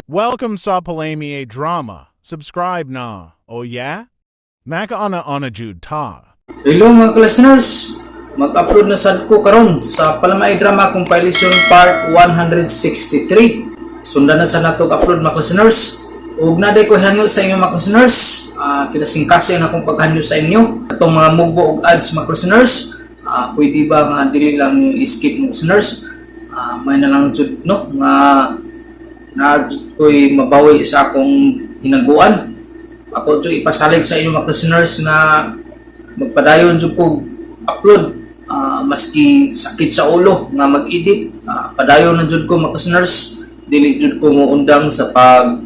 Welcome sa Palami Drama. Subscribe na. Oh yeah? Makauna-una jud ta. Hello, mga listeners! Mag-upload na sad ko karon sa Palamay Drama Compilation Part 163. Sundan na sa natog upload, mga listeners. Ug naday ko hanyo sa inyo, mga listeners. Kinasingkasing akong paghanyo sa inyo. Atong mga mugbo og ads, mga listeners. Pwede ba nga dili lang yung skip, mga listeners? May na lang jud no nga na ko'y mabawi sa akong hinaguan. Ako jud ipasalig sa inyo, mga listeners, nga magpadayon jud ko upload maski sakit sa ulo nga mag-edit, padayon na jud ko, mga listeners. Dili jud ko moundang sa pag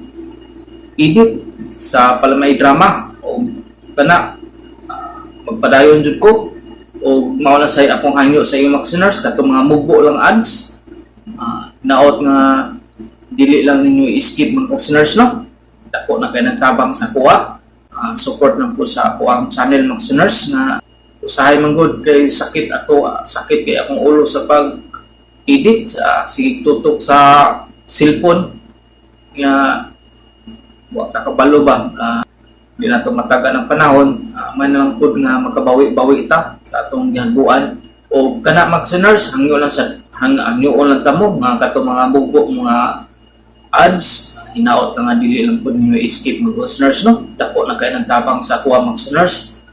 edit sa Palamay Drama o kana magpadayon jud ko o mao na say akong hangyo sa inyo, mga listeners, katong mga mugbo lang ads, naot nga dili lang ninyo i-skip, mga listeners, no? Dako na kay ng tabang sa kuha. Support lang po sa ako ang channel, mga listeners, na usahay man gud kay sakit ato, sakit kay akong ulo sa pag edit, sa sige tutok sa cellphone nga wa ta kabalo ba, di na to mataga ng panahon, may na lang pud nga makabawi-bawi ta sa atong gihaguan. O kana, mga listeners, hangyo lang sa hangyo lang tamo nga kato mga mugbo mga ads, hinaot lang nga dili lang pud ninyo i-skip, mga listeners, no? Dako na kay ng tabang sa kuha, mga listeners.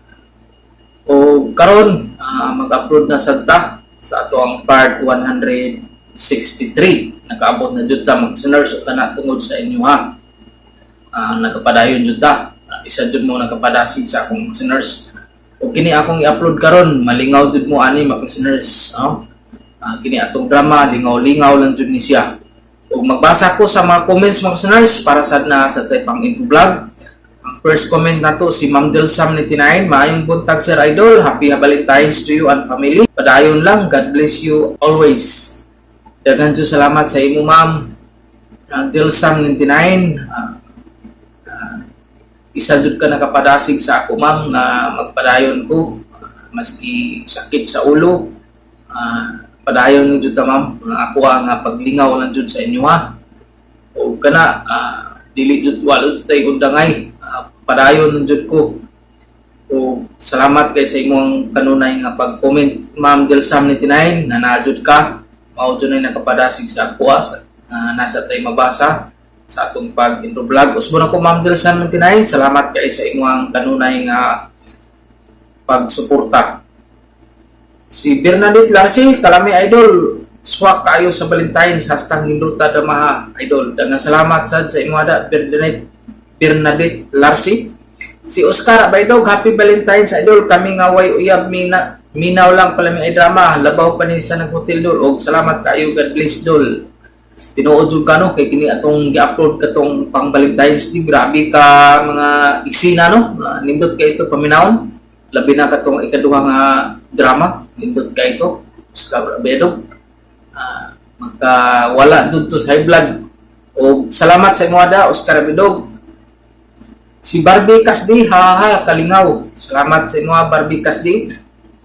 O karon mag-upload na sad ta sa ato ang part 163. Nakaabot na jud ta, mga listeners, o kana tungod sa inyo ha, nagapadayon jud ta. Isa jud mo nagapadasig sa akong listeners. O kini akong i-upload karon, malingaw jud mo ani, mga listeners, no? Kini atong drama, lingaw-lingaw lang jud ni siya. Ug magbasa ko sa mga comments, mga listeners, para sad na sa tay pang info vlog. Ang first comment nato si Ma'am Delsam 99, "Maayong buntag, Sir Idol. Happy Valentine's to you and family. Padayon lang, God bless you always." Daghan jud salamat sa imo, Ma'am Delsam 99. Isa jud ka nakapadasig sa ako, ma'am, nga magpadayon ko maski sakit sa ulo. Padayon jud ta, ma'am, nga ako ang nga paglingaw lang jud sa inyo ha. O kana dili jud, wala jud tay undangay, padayon lang jud ko. O salamat kay sa imong kanunay nga pag-comment, Ma'am Delsam 99, nga naa jud ka, mao jud nay nakapadasig sa ako sa nasa tay mabasa sa atong pag intro vlog. Usbon ako, Ma'am Delsam 99, salamat kay sa imong kanunay nga pagsuporta. Si Bernadette Larsi, "Kalami idol, swak kayo sa Valentine's, #NindutaDramaha idol." Daghang salamat sad sa imo ada, Bernadette Larsi. Si Oscar Abaydog, "Happy Valentine's idol, kami nga way uyab mina, minaw lang pala mi ay drama, labaw pa ni sa naghotel dol, og salamat kayo, God bless dol." Tinuod jud ka no, kay kini atong gi-upload katong pang Valentine's Day, grabe ka mga eksena no. Nindot kay ito paminawon. Labi na katong ikaduha nga drama, nindot kay ito. Oscar Abedo. Magka wala dud to sa high blood. O salamat sa imo ada, Oscar Abedog. Si Barbie Kasdi, "Haha, kalingaw." Salamat sa imo, Barbie Kasdi.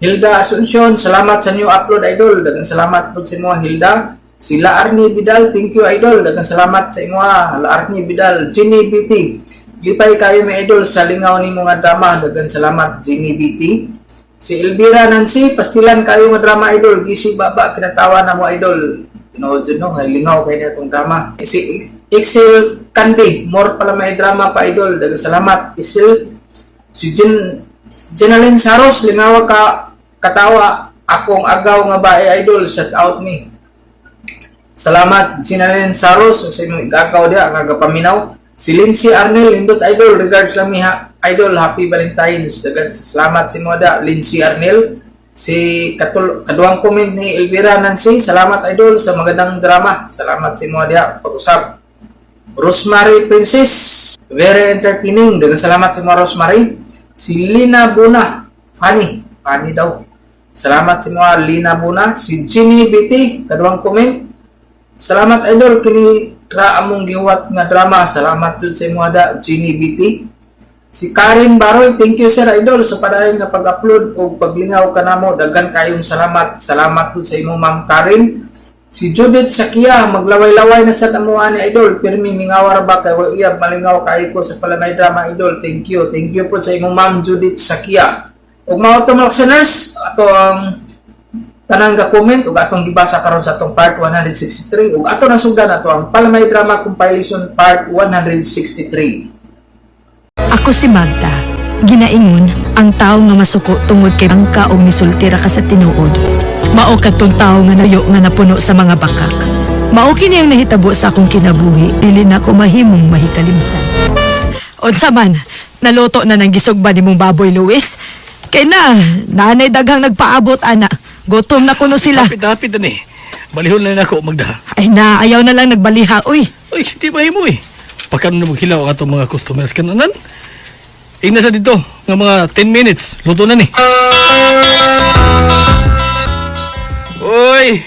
Hilda Asuncion, "Salamat sa new upload idol." Daghang salamat pud sa imo, Hilda. Si La Arnie Vidal, "Thank you idol." Daghang salamat sa imo, La Arnie Vidal. Jimmy BT, "Lipay kayo mi idol sa lingaw nimo nga drama." Daghang salamat, Jimmy BT. Si Elvira Nancy, "Pastilan kayo nga drama idol, gisi baba kinatawa na mo idol." Tinuod jud no, nga lingaw kay niya tong drama. Si Excel Candy, "More pala may drama pa idol." Daghang salamat, Excel. Si Jenaline Saros, "Lingawa ka katawa akong agaw nga bae idol, shout out me." Salamat, Jenaline Saros, sa imong igagaw diha nga gapaminaw. Si Lindsay Arnel, "Lindot idol, regards lang miha idol, happy Valentine's." Daghang salamat sa imo da, Lindsay Arnel. Si katul kaduang comment ni Elvira Nancy, "Salamat idol sa magandang drama." Salamat sa imo diha pag-usab. Rosemary Princess, "Very entertaining." Daghang salamat sa mga Rosemary. Si Lina Buna, "Funny, funny daw." Salamat sa mga Lina Buna. Si Ginny BT, kaduang comment, "Salamat idol, kini ra among gihuwat nga drama." Salamat jud sa imo da, Ginny BT. Si Karen Baroy, "Thank you sir idol sa padayon nga pag-upload ug paglingaw kanamo. Daghan kayong salamat." Salamat pud sa imo, Ma'am Karen. Si Judith Sakia, maglaway-laway na sa tamuan ni Idol. Pirmi mingaw ra ba kay wa iyab malingaw kaayo ko sa Palamay Drama, Idol. Thank you. Thank you po sa imong ma'am Judith Sakia. Ug mao to, mga listeners, ato ang tanang ga comment ug atong gibasa karon sa atong part 163 ug ato nasugdan ato ang Palamay Drama Compilation part 163. Ako si Magda. Ginaingon, ang tao nga masuko tungod kay bangka og misultira ka sa tinuod. Mao kadtong tao nga nayo nga napuno sa mga bakak. Mao kini ang nahitabo sa akong kinabuhi, dili na ko mahimong mahikalimtan. Unsa man, naluto na ng gisugba nimong baboy, Luis. Kay na, naanay daghang nagpaabot ana. Gutom na kuno sila. Hapit-hapit na ni. Balihon na nako, Magda. Ay na, ayaw na lang nagbaliha, uy. Uy, di mahimo eh. Pagkano na maghilaw ang atong mga customers kananan. Ingna sa dito, nga mga 10 minutes, luto na ni. Oy,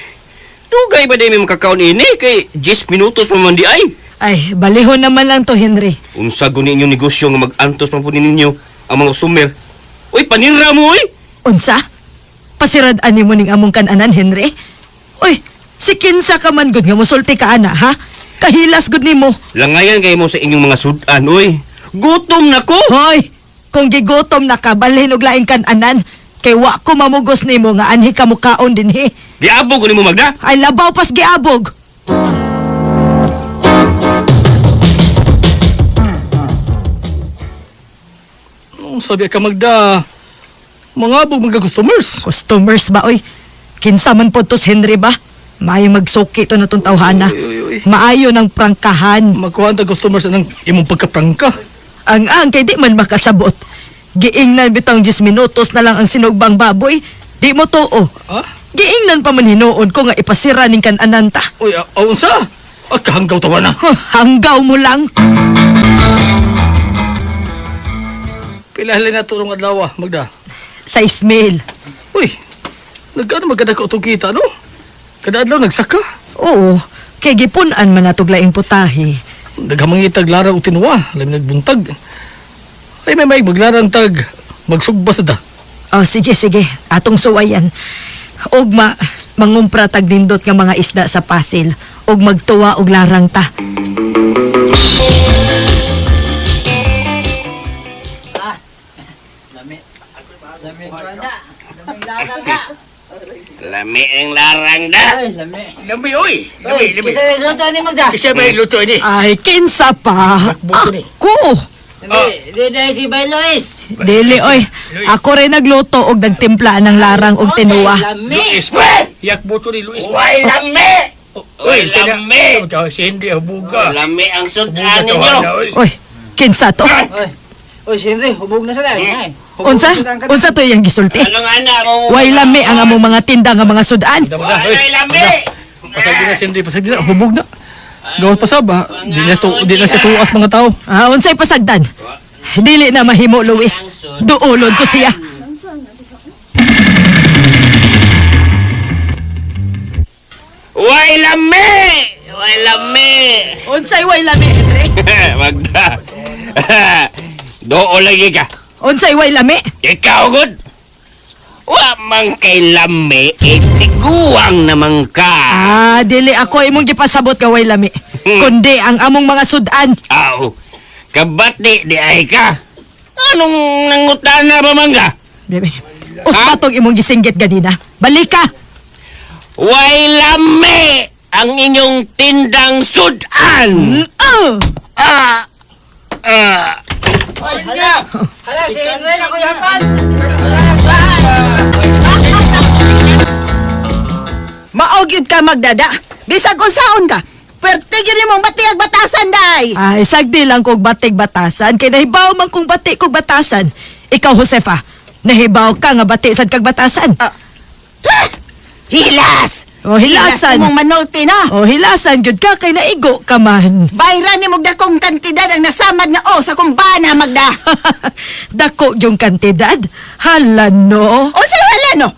dugay ba di mi makakaon ini kay 10 minutos pa man di ay. Ay, balihon naman lang to, Henry. Unsa guni inyong negosyo nga mag-antos man po ninyo ang mga customer. Uy, panira mo oy. Unsa? Pasirad-an nimo ning among kananan, Henry? Uy, si kinsa ka man gud nga mosulti ka ana, ha? Kahilas gud nimo. Langayan kay mo sa inyong mga sudan oy. Gutom na ko. Hoy, kung gigutom na ka, balhin og laing kananan. Kay wa ko mamugos nimo nga anhi ka mukaon dinhi. Giabog ko nimo, Magda. Ay labaw pas giabog. Anong sabi ka, Magda? Mga abog mga customers. Customers ba oy? Kinsa man po tos Henry ba? Maayo magsuki to na tong tawhana. Uy, uy, uy. Maayo ng prangkahan. Magkuhan ta customers anang imong pagkaprangka. Ang kay di man makasabot. Giingnan bitang 10 minutos na lang ang sinugbang baboy. Di mo tuo. Ha? Giingnan pa man hinuon ko nga ipasira ning kananan ta. Uy, unsa? Ah, kahanggaw tawa na. Huh, hanggaw mo lang. Pilahalin na turong adlaw, Magda. Sa Ismail. Uy, nagkano magkada ko itong kita, no? Kada adlaw nagsaka. Oo, kay gipun-an man natog laing putahe. Naghamangitag larang o tinuwa, alam nagbuntag. Ay, may maglarang tag, magsugba sa da. Oh, sige, sige. Atong suwayan. Ugma, mangumpra tag nindot nga mga isda sa pasil. Ug magtuwa og larang ta. Lami ang larang da. Lami, oy! Lami, lami. Kasi luto ni Magda. Isa ba yung luto ini? Ay, kinsa pa. Buto ni. Ako! Hindi, hindi dahil si Bay Luis. Dili, oy. Ako rin nagluto og nagtimpla ng larang og tinuwa. Lami. Luis, yak buto ni Luis. Uy, lami. Uy, lami. Si hindi, hubuga. Lami ang Hubuga sudan tawa ninyo. na, oy. Oy, kinsa to? Oy, oy, si Henry, hubog na sila. Ay, hubog Unsa? na sila ang Unsa to iyang gisulti? Anong ana mo? Way lami ang among mga tinda nga mga sudan. Magda, Magda, oy. Walay lami. Pasag din na si hindi, pasag din na. Hubog na. Gawat pasab, ha? Di na siya tuwas mga tao. Ah, unsay pasagdan? Dili na mahimo, Luis. Duolon ko siya. Way lami. Way lami. Unsay way lami, Henry? Magda. Doon lagi ka. Unsay way lami? Ikaw, good. Wa man kay lami, itiguang naman ka. Ah, dili ako imong gipasabot nga way lami. Kundi ang among mga sudan. Aw, kabati di ay ka. Anong nangutana ba man ka? Bebe. Usbatong imong gisinggit ganina. Balik ka. Way lami ang inyong tindang sudan. Oh! Ah, ah. Oy, hala. Hala, si Henry na kuya pan. Mao gyud ka, Magdada. Bisag unsaon ka. Pwerte gyud nimong batiag batasan day. Ay, sagdi lang kog batig batasan. Kay nahibaw man kong bati kog batasan. Ikaw, Josefa, nahibaw ka nga bati sad kag batasan. Ah. Hilas. Oh, hilasan. Hilas nimong manulti na. Oh, hilasan gyud ka kay naigo ka man. Bayran nimo dakong kantidad ang nasamad nga o sa kong bana, Magda. Dako yung kantidad. Hala no. Unsay hala no?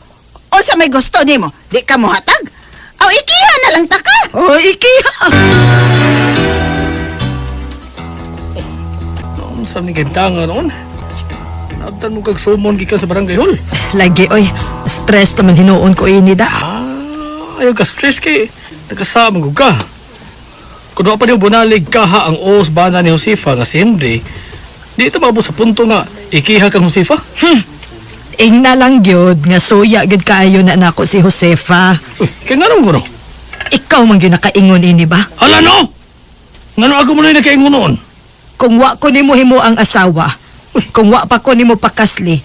Unsa may gusto nimo? Di ka mohatag? Aw ikiha na lang ta ka. Oh, ikiha. Noon sa ni kentanga noon. Nabtan mo kag sumon gikan sa barangay hall. Lagi oy, stress naman hinuon ko ini da. Ah, Ayaw ka stress kay nakasama ko ka. Kung wa pa niyo bunalig kaha ang os bana ni Josefa nga si Henry, di ito maabot sa punto nga ikiha kang Josefa. Ingna lang gyud nga suya gyud kaayo na nako si Josefa. Uy, kay nga ko no? Ikaw man gyud nakaingon ini ba? Hala no! Ngano ako mo na nakaingon noon? Kung wa ko nimo himo ang asawa, kung wa pa ko nimo pakasli,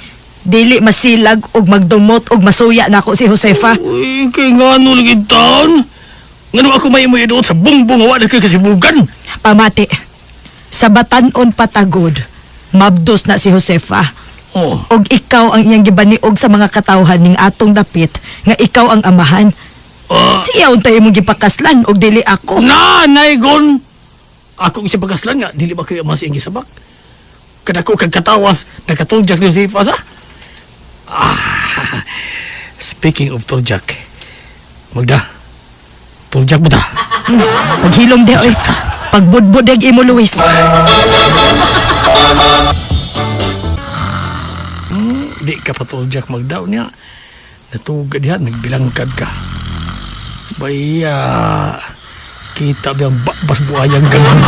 dili masilag og magdumot og masuya nako si Josefa. Uy, kay ngano lagi taon? Ngano ako may mo iduot sa bungbong nga wa na kay kasibugan? Pamati, sa batan-on patagod, mabdos na si Josefa. Oh. Og ikaw ang iyang gibaniog sa mga katawhan ning atong dapit nga ikaw ang amahan. Ah. Siya untay imong gipakaslan og dili ako. Na, naigon! Ako ang pagkaslan nga, dili ba kayo mas iyang gisabak? Kadako kag katawas, nakatuljak ni Josefa sa? Ah, speaking of turjak, Magda, turjak mo ta? Paghilom di oy. Pagbudbud ag imo Luis. Di ka pa turjak Magda niya. Natugad diha, nagbilangkad ka. Baya, kita ba ang bakbas buhayang ganun.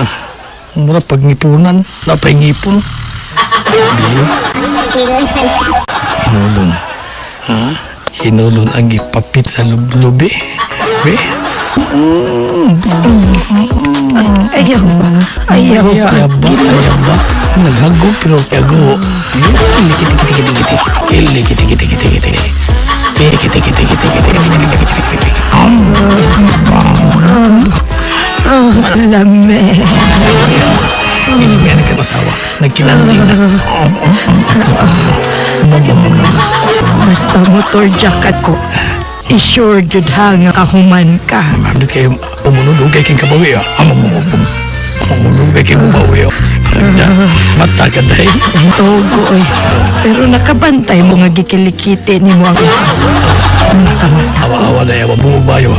Ah, mura pag ngipunan, lapay ngipon. Di. Hinulon. Ha? Hinulon ang ipapit sa lublubi. Be? Ayaw ba? Ayaw ba? Ayaw ba? Ayaw ba? Naghago pero yago. Kilikiti-kiti-kiti-kiti. Lame. Hindi nga nagkapasawa. Nagkinanting na. Basta motor jacket ko. I-sure jud ha nga kahuman ka. Hindi kayo pumunulugay kayong kabawi. Ah. Pumunulugay kayong kabawi. Ah. Mata ka dahil. Ang togo oy. Pero nakabantay mo nga gikilikiti nimo ang pasas. Nakamata. Awa-awa na yawa, bumubayo.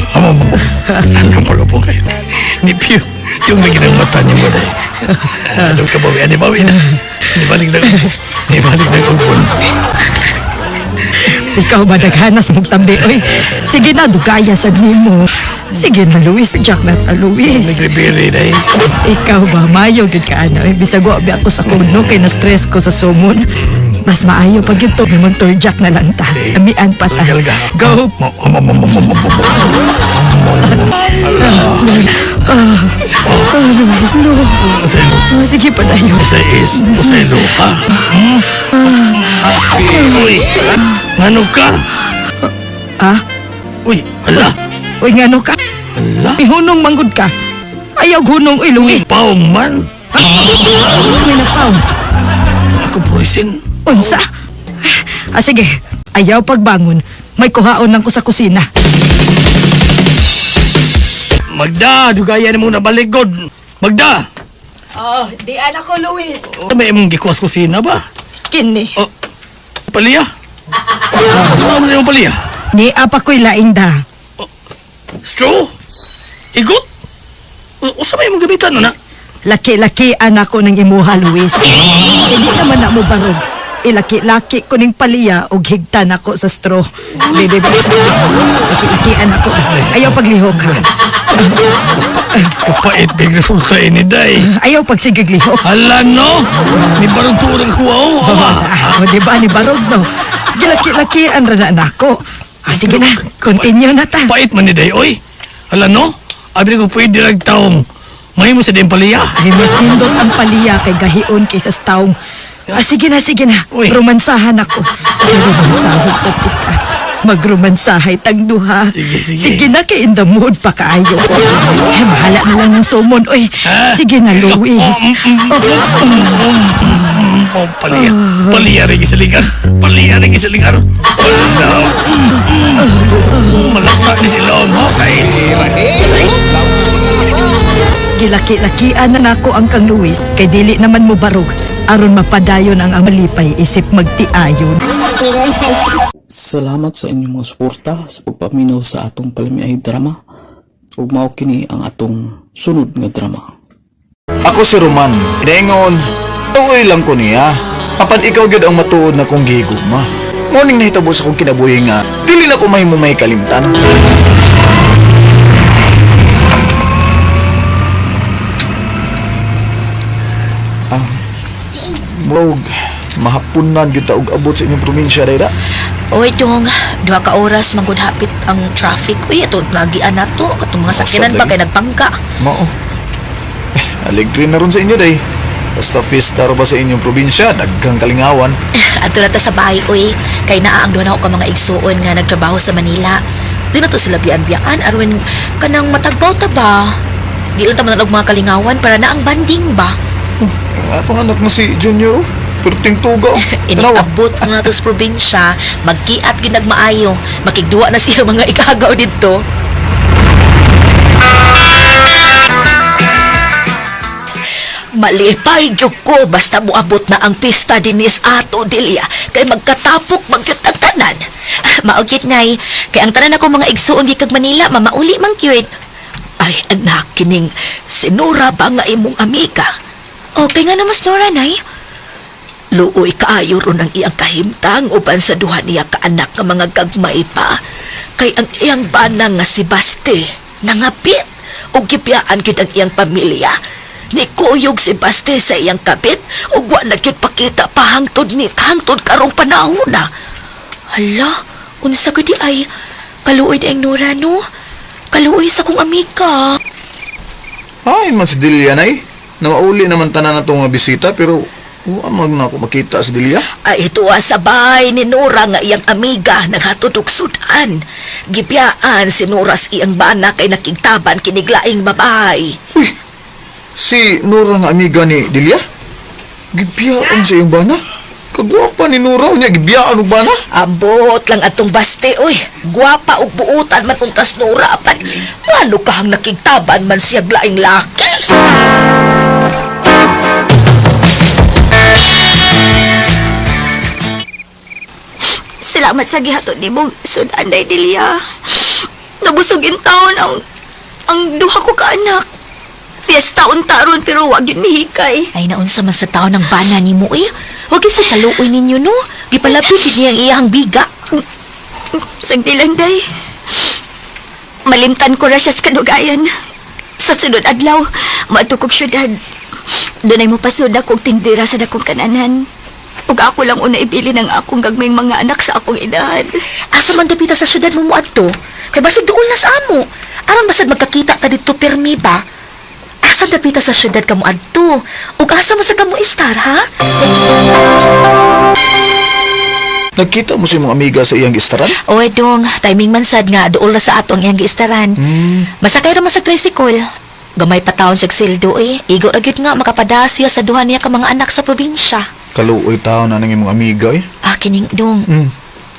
Anong pagpo kayo? Ni Pio, yung naging mata niyo mo dahil. Anong kabawi? Ano bawi na? Nibalik na Nibalik na upon. Ikaw ba naghanas mong tambi oy? Sige na dugaya sad nimo. Sige na Luis, Jack na ta Luis. Nagribiri dahil. Ikaw ba mayo gid ka ano? Eh, bisag wa ba ako sa kuno kay na stress ko sa sumon. Mas maayo pag yun to, may mag-turjak na lang ta. Amian pa ta. Go! Oh, Luis, no. Oh, sige pa na yun. Usay is, usay lupa. Uy, ngano ka? Ah? Uy, hala. Uy, ngano ka? Hala. Ihunong manggod ka. Ayaw hunong, uy, Luis. Paong man. Unsa may napaong? Ako purisin. Unsa? Ah, sige. Ayaw pagbangon. May kuhaon lang ko sa kusina. Magda, dugaya ni mo nabaligod. Magda! Oh, di anak ko, Luis. May imong gikuas kusina ba? Kini. Oh, paliya? Saan mo na yung paliya? Ni apa ko'y laing da. Straw? Igot? Usa may imong gamitan, no na? Laki-laki anak ko ng imuha, Luis. Hindi naman na mo barog. Ilaki-laki ko ning paliya og higtan ako sa straw. Bebe, bebe. Laki-laki anak ko. Ayaw paglihok ha. Kapait, big resulta ini, day. Ayaw pagsigig lihok. Hala, no? Ni barong tuurang kuha, oh. Awa. Ah, o, di ba ni barog no? Gilaki-lakian ra na nako. Ah, sige na, continue na ta. Pait man ni day, oy. Hala, no? Abi ko pwede nagtaong. Mahimo sa din paliya. Ay, mas nindot ang paliya kay gahion kaysa sa taong. Ah, sige na, sige na. Uy. Romansahan ako. Sige, romansahon sa tika. Magromansahay tagduha. Sige, sige. Sige na, kay in the mood pa kaayo ko. Ay, mahala na lang ng sumon. Uy, Ah. sige na, Luis. Oh, paliya. Paliya rin isaligan. Paliya rin isaligan. Hala. Malakta ni sila, no? Gilaki-lakian na nako ang kang Luis kay dili naman mo barog aron mapadayon ang amalipay isip magtiayon. Salamat sa inyong mga suporta sa pagpaminaw sa atong palamiay drama ug mao kini ang atong sunod nga drama. Ako si Roman. Dengon, tuoy lang ko niya. Apan ikaw gyud ang matuod na kong gihigugma. Morning nahitabo sa akong kinabuhi nga dili na ko mahimo may kalimtan. Ang murag mahapunan gyud ta og abot sa inyong probinsya dayra. Oy, dong, 2 ka oras manggod hapit ang traffic. Uy, ato nagian na to. Katong mga sakyanan Usab pa lagi. kay nagpangka. Mao. Eh, aligri na ron sa inyo day. Basta fiesta ra ba sa inyong probinsya, daghang kalingawan. Adto na ta sa bahay, uy. Kay naa ang duha na ko ka mga igsuon nga nagtrabaho sa Manila. Di na to sila biyan-biyakan aron kanang matagbaw ta ba. Di lang ta man og mga kalingawan para na ang banding ba. Ang atong anak na si Junior, oh, perting tuga. oh. Tanawa. Iniabot mo na to sa probinsya, magkiat gyud nagmaayo, makigduwa na siya mga ikagaw didto. Malipay gyud ko basta moabot na ang pista dinis ato Delia kay magkatapok magyud ang tanan. Mao gyud nay, kay ang tanan ako mga igsuon gikag Manila, mamauli man gyud. Ay anak kining sinura ba nga imong amiga? Okay nga naman Nora nay. Luoy kaayo ron ang iyang kahimtang uban sa duha niya kaanak nga mga gagmay pa. Kay ang iyang bana nga si Baste nangapit ug gibiyaan gyud ang iyang pamilya. Nikuyog si Baste sa iyang kapit ug wa na gyud pakita pa hangtod ni hangtod karong panahon na. Hala, unsa ko di ay kaluoy di ang Nora no? Kaluoy sa kong amiga. Ay, man si Delia nay. Nawauli naman tanan na itong mga bisita pero wa man na ako makita si Delia. Ay ito sabay ni Nora nga iyang amiga naghatod og sudan. Gibiyaan si Nora sa iyang bana kay nakigtaban kiniglaing babae. Uy, si Nora nga amiga ni Delia? Gibiyaan sa iyang bana? Kagwapa ni Nora, unya gibiyaan og bana? Ambot lang atong baste oy. Gwapa og buutan man untas Nora apan. Ngano kahang nakigtaban man siya laing laki. Salamat sa gihatod nimong sudan, Day Delia. Nabusog in taon ang duha ko ka anak. Fiesta unta ron pero wag yun mihikay. Ay naunsa man sa taon ng bana nimo eh. Wag sa kaluoy ninyo no. Gipalapit gid niya ang iyang biga. Sagdi lang, Day. Malimtan ko ra siya sa kadugayan. Sa sunod adlaw, maadto kog syudad. Dunay mo pasud ako og tindera sa dakong kananan. Ug ako lang una ibili ng akong gagmayng mga anak sa akong edad. Asa man dapita sa syudad mo moadto? Kay basig duol na sa amo. Aron basad magkakita ta didto pirmi ba? Asa dapita sa syudad ka moadto? Ug asa man sa ka mo istar ha? Nagkita mo si imong amiga sa iyang gistaran? Oy dong, timing man sad nga duol na sa ato ang iyang giistaran. Masakay ra man sa tricycle. Gamay pa taon siya sildo eh. Igo ra gyud nga makapadas siya sa duha niya ka mga anak sa probinsya. Kaluoy tao na nang imong amiga eh. Ah, kining dong.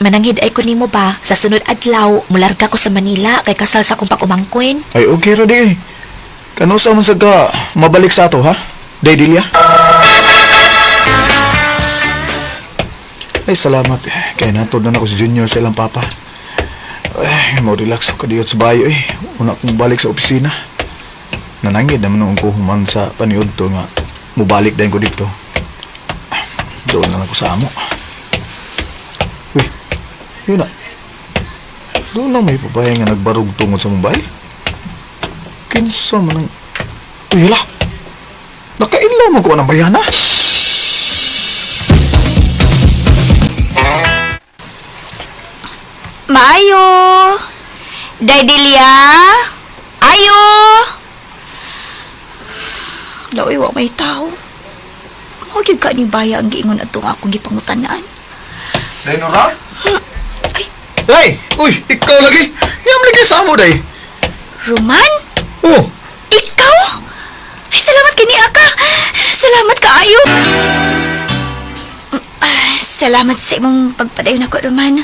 Mananghid ay ko nimo ba sa sunod adlaw mularga ko sa Manila kay kasal sa akong pag-umangkon. Ay, okay ra di eh. Kanusa man sa ka mabalik sa ato, ha? Day, Delia? Ay, salamat. Kaya natod na nako si Junior sa ilang papa. Ay, mo relax ako kadiyot sa bayo eh. Una kong balik sa opisina. Nanangid naman noong ko human sa paniod to nga mubalik din ko dito. Doon na lang ako sa amo. Uy, yun na. Doon na may babae nga nagbarog tungod sa Mumbai. Kinsa man ang... Uy, hala! Nakainlaw mo ko ng bayana? Maayo! Day Delia! Ayo! Laoy, wa may tao. Mao gyud ka ni Baya ang giingon atong akong gipangutanaan. Day, Nora? Ay, Day! Uy, ikaw lagi! Yam lagi sa amo, Day! Roman? Oh! Ikaw? Ay, salamat kini Aka. Salamat kaayo. Salamat sa imong pagpadayon ako, Roman.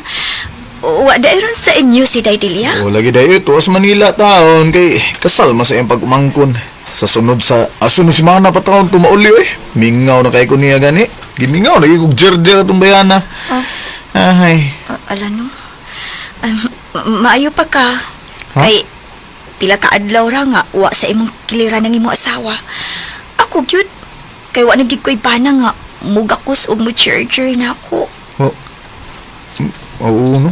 Wa dayron sa inyo si Day Delia. Oh, lagi day ito sa Manila taon kay kasal man sa iyang pag-umangkon. Sa sunod sa sunod semana pa taon tumauli eh. Mingaw na kay ko niya gani. Gimingaw lagi kog jerjer atong bayana. Ay. Ala no. Maayo pa ka. Ha? Kay pila ka adlaw ra nga wa sa imong kiliran ng imong asawa. Ako gyud kay wa na gyud ko'y bana nga mugakos og mo charger na ako. Oh. Oo, no?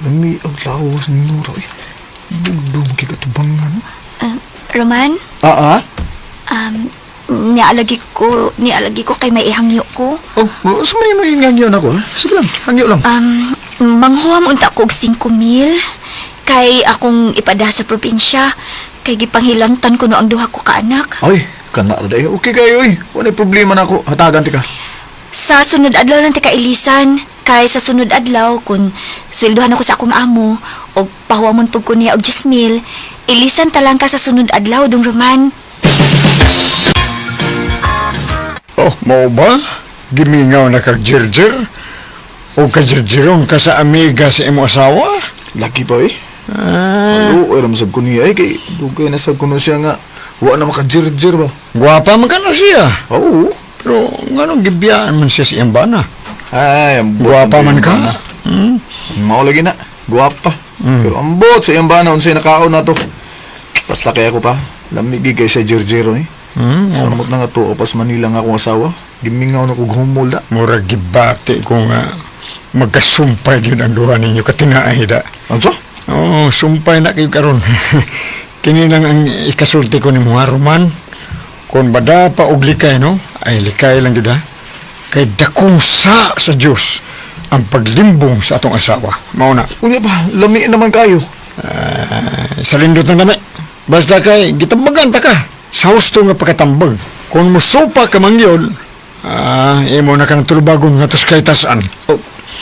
Lami ang lawas ni Nora, eh. Bugdong kay katubangan. Roman, Ah, ah? um, nialagi ko kay may ihangyo ko. Oh, sa may may hangyo na ako, ha? Sige lang, hangyo lang. Manghuam unta ko og 5,000 kay akong ipada sa probinsya kay gipanghilantan ko no ang duha ko ka anak. Ay, kana ra day. Okay kayo, oy. Wala problema na ako. Hatagan ti ka. Sa sunod adlaw lang ti kailisan kay sa sunod adlaw kun sweldohan ako sa akong amo og pahuwamon pud ko niya og 10,000, ilisan ta lang ka sa sunod adlaw dong Roman. Oh, mao ba? Gimingaw na kag jirjir? O kajirjiron ka sa amiga sa imo asawa? Lagi pa, eh. Ah, Alo, ay ramsag ko niya, eh. Kay, dugay na sa kuno siya nga. Wa na makajirjir ba? Gwapa man ka na siya. Oo. Pero nganong gibiyaan man siya sa iyang bana? Ay, ambot. Gwapa man ka? Hmm? Mao lagi na. Gwapa. Pero ambot sa iyang bana, unsay nakaon na to. Basta kaya ko pa. Lamig kay sa jirjiro, eh. Hmm? Samot na nga to, pas Manila nga akong asawa. Gimingaw na kog humol da. Murag gibati ko nga magkasumpay gyud ang duha ninyo katinaay da. Ano? Oo, sumpay na kayo karon. Kini lang ang ikasulti ko ni mga Roman. Kung bada pa og likay, no? Ay, likay lang gyud ha. Kay dakong sa Dios ang paglimbong sa atong asawa. Mao na. Unya pa, lami naman kayo. Eh, sa lindot ng dami. Basta kay gitambagan ta ka. Sa husto nga pagkatambag. Kung musupa ka man yun, imo na ka ng tulubagon nga tos kay tasan. Oh,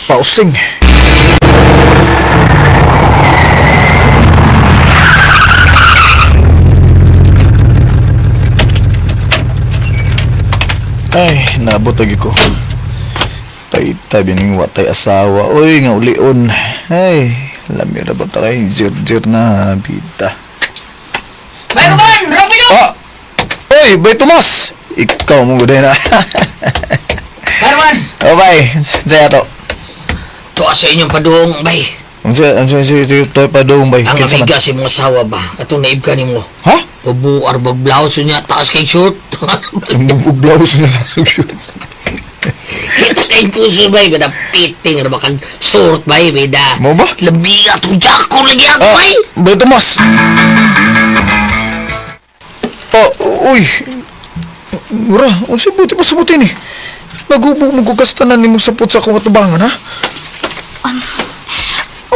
pausting. Ay, naabot lagi ko. Paita bining watay asawa. Uy, nga ulion. Ay, lami na ba ta kay jir-jir na bita. Bay Roman! Ramilo! Ah! Uy, Bay Tomas! Ikaw mong guday na. Bay Roman! Oh, bay. Saya to. Tuwa sa inyong paduong, bay. Unsa unsa unsa to pa dong bay? Ang Kinsa man? amiga si mong asawa ba? Katong naib ka nimo. Ha? Bubuar bag blouse niya, taas kay short. Ang blouse na shoot. Kita kay puso bay, bida piting ra ba kag short bay, bida. Mo ba? Labi atong jako lagi ako Ah, bay. Bay Tomas. Oh, uy. Mura, unsa buti pa sabuti ni? Nagubo mo ko kastanan nimo sapot sa akong atubangan, ha?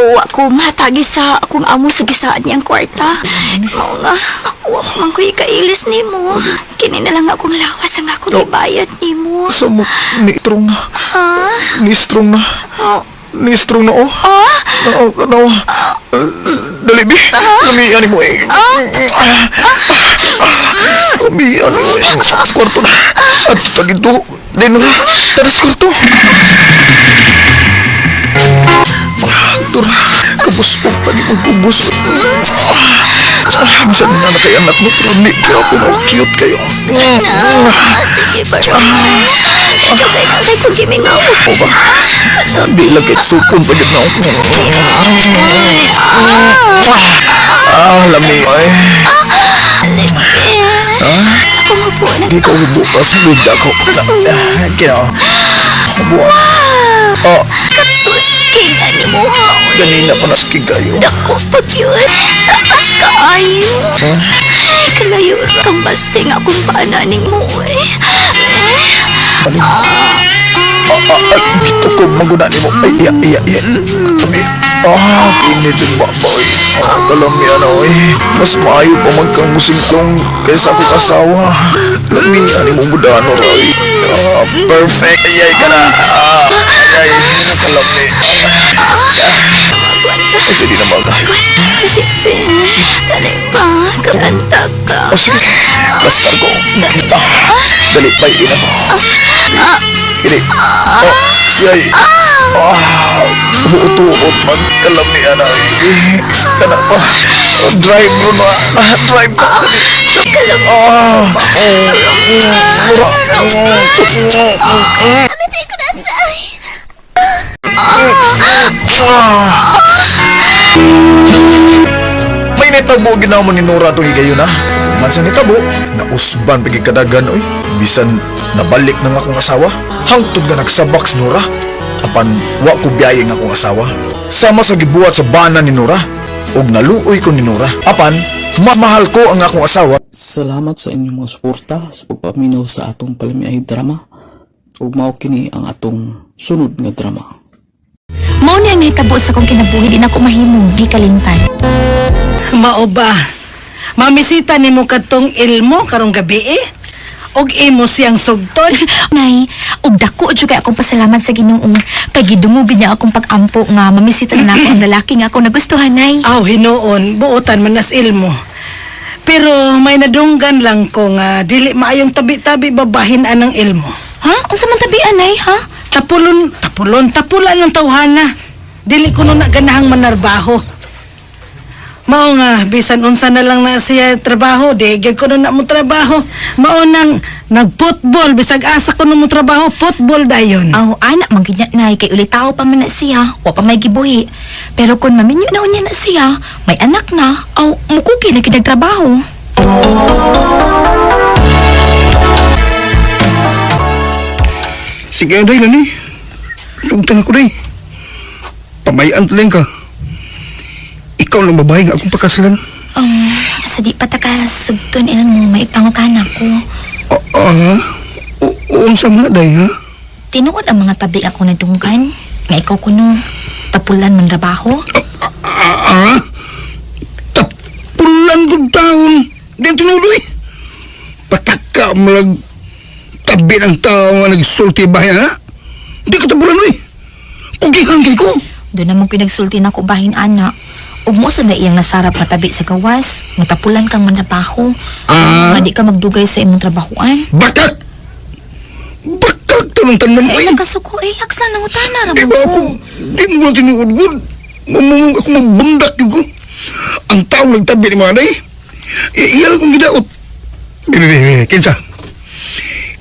Wa ko matagi sa akong amo sa gisaad niyang kwarta. Mao nga, wa man ko ikailis nimo. Kini na lang akong lawas ang akong Oh. ibayad nimo. Sa mo ni strong na. Ha? Ni strong na. Oh. Ni strong na oh. Ah? Oo, no. Dali, bi. Lami, ano mo eh. Lami, ano mo eh. Sa kwarto na. At ito dito. Dino na. Tara sa kwarto. Tura. Kabus po. Pwede mong kubos. Masan na na kay anak mo. Pero hindi ko ako na cute kayo. Ah, sige ba, Roman? Dugay na kay kong gimingaw. O ba? Hindi lang kahit sukon pa dyan na ako. Ah, lami. Ay. Ako mo po na. Di ko hubo pa sa bida ko. Kina. Hubo. Oh, Katusking ani mo. ganina pa naskig kayo. Dako pag yun. Taas kaayo. Ay, kalayo ra kang baste nga akong paananing mo eh. Ano? Ah, gito ko maguna nimo. Ay, iya, iya, iya. Kami. Ah, kinit yung babae. Ah, kalami ano eh. Mas maayo pa magkamusingkong kaysa akong asawa. Lami ani mo budano raw eh. Ah, perfect. Ay, ay, ka na. Ah, ay, ay, kalami. Ay, sige na ba? Dali pa, kanta ka. Oh, sige. Basta ko. Ah, dali, bay, ina ko. Ini. Oh, yay. Ah, hutuot man kalami ana. eh. Kana pa. Oh, drive mo na. Ah, drive na. Dali. Ah, mura. Ah. May nitabo ginawa ni Nora itong higayon ha. Man sa nitabo, nausban pagi kadagan oy. Bisan nabalik na nga akong asawa. Hangtod nga nagsabak si Nora. Apan wa ko biyahe nga akong asawa. Sama sa gibuhat sa bana ni Nora ug naluoy ko ni Nora. Apan mahal ko ang akong asawa. Salamat sa inyong mga suporta sa pagpaminaw sa atong palamiay drama. Ug mao kini ang atong sunod nga drama. Mao ni ang nahitabo sa akong kinabuhi di na ko mahimong di kalimtan. Mao ba? Mamisita nimo kadtong Ilmo karong gabi eh. Og imo siyang sugton. Nay, ug dako jud kay akong pasalamat sa Ginoo kay gidungog niya akong pag-ampo nga mamisita na nako ang lalaki nga akong nagustuhan, Nay. Aw, hinuon, buotan man nas Ilmo. Pero may nadunggan lang ko nga dili maayong tabi-tabi babahin anang Ilmo. Ha? Unsa man tabian, Nay, ha? Tapulon, tapulon, tapulan ng tawhana. Dili ko nun na ganahang manarbaho. Mao nga, bisan unsa na lang na siya trabaho, di gyud ko nun na mo trabaho. Mao nang nagputbol, bisag asa ko nun mo trabaho, putbol dayon. Aw, anak man gyud na, Nay, kay ulitaw pa man na siya, wa pa may gibuhi. Pero kung maminyo na unya na siya, may anak na, aw, mukuki na gyud trabaho. Sige, day, lani. Sugtan ako, day. Pamayan tuloy ka. Ikaw lang babae nga akong pakasalan. Sa di pa ta ka sugton Ilmo, may pangutana ko. Ah, unsa man na, day, ha? Tinuod ang mga tabi ako nadunggan, nga ikaw kuno tapulan man trabaho. Ah, tapulan kong taon. Di ang tinuloy. Pataka malag tabi ng tao nga nagsulti bayan, ha? Di ka tapulan, oy. Kugihan kay ko. Doon naman pinagsulti na ko bahin ana. Ug mo sa na iyang nasarap matabi sa gawas, matapulan kang manabaho. Ah. Nga di ka magdugay sa imong trabahoan. Bakak! Bakak to ng tanan, oy. Ay, nagkasuko, relax lang nangutana ra Di ba ako, di mo na tinuod gud. Mamungong ako magbundak yun ko. Ang tao nagtabi ni mga day. Iyal kong gidaot. Be, be, be, kinsa?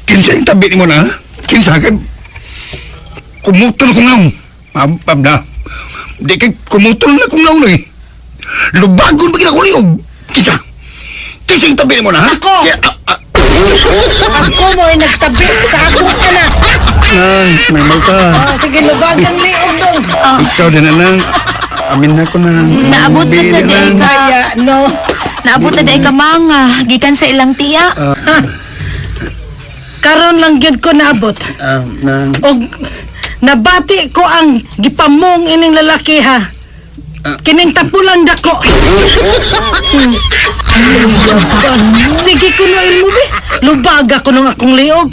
Kinsa yung tabi ni mo na, ha? Kinsa? Kay, kumutol kong naong. Ma'am, na. Di kay kumutol na kong naong na eh. Lubagon ba kina ko liog? Kinsa? Kinsa yung tabi ni mo na, ha? Ako! Kaya, Ako mo ay nagtabi sa akong anak. Nang, nang malta. Ah, sige, lubag ang liog dong. Ikaw din na nang. Amin na ko na. Naabot na sa Bili day nang. ka. Kaya, no. Naabot na day ka mga gikan sa ilang tiya. Karon lang gyud ko naabot. Ah, nang. Og nabati ko ang gipamong ining lalaki ha. Kining tapulang dako. Sige kuno Ilmo be. Lubaga ko nung akong liog.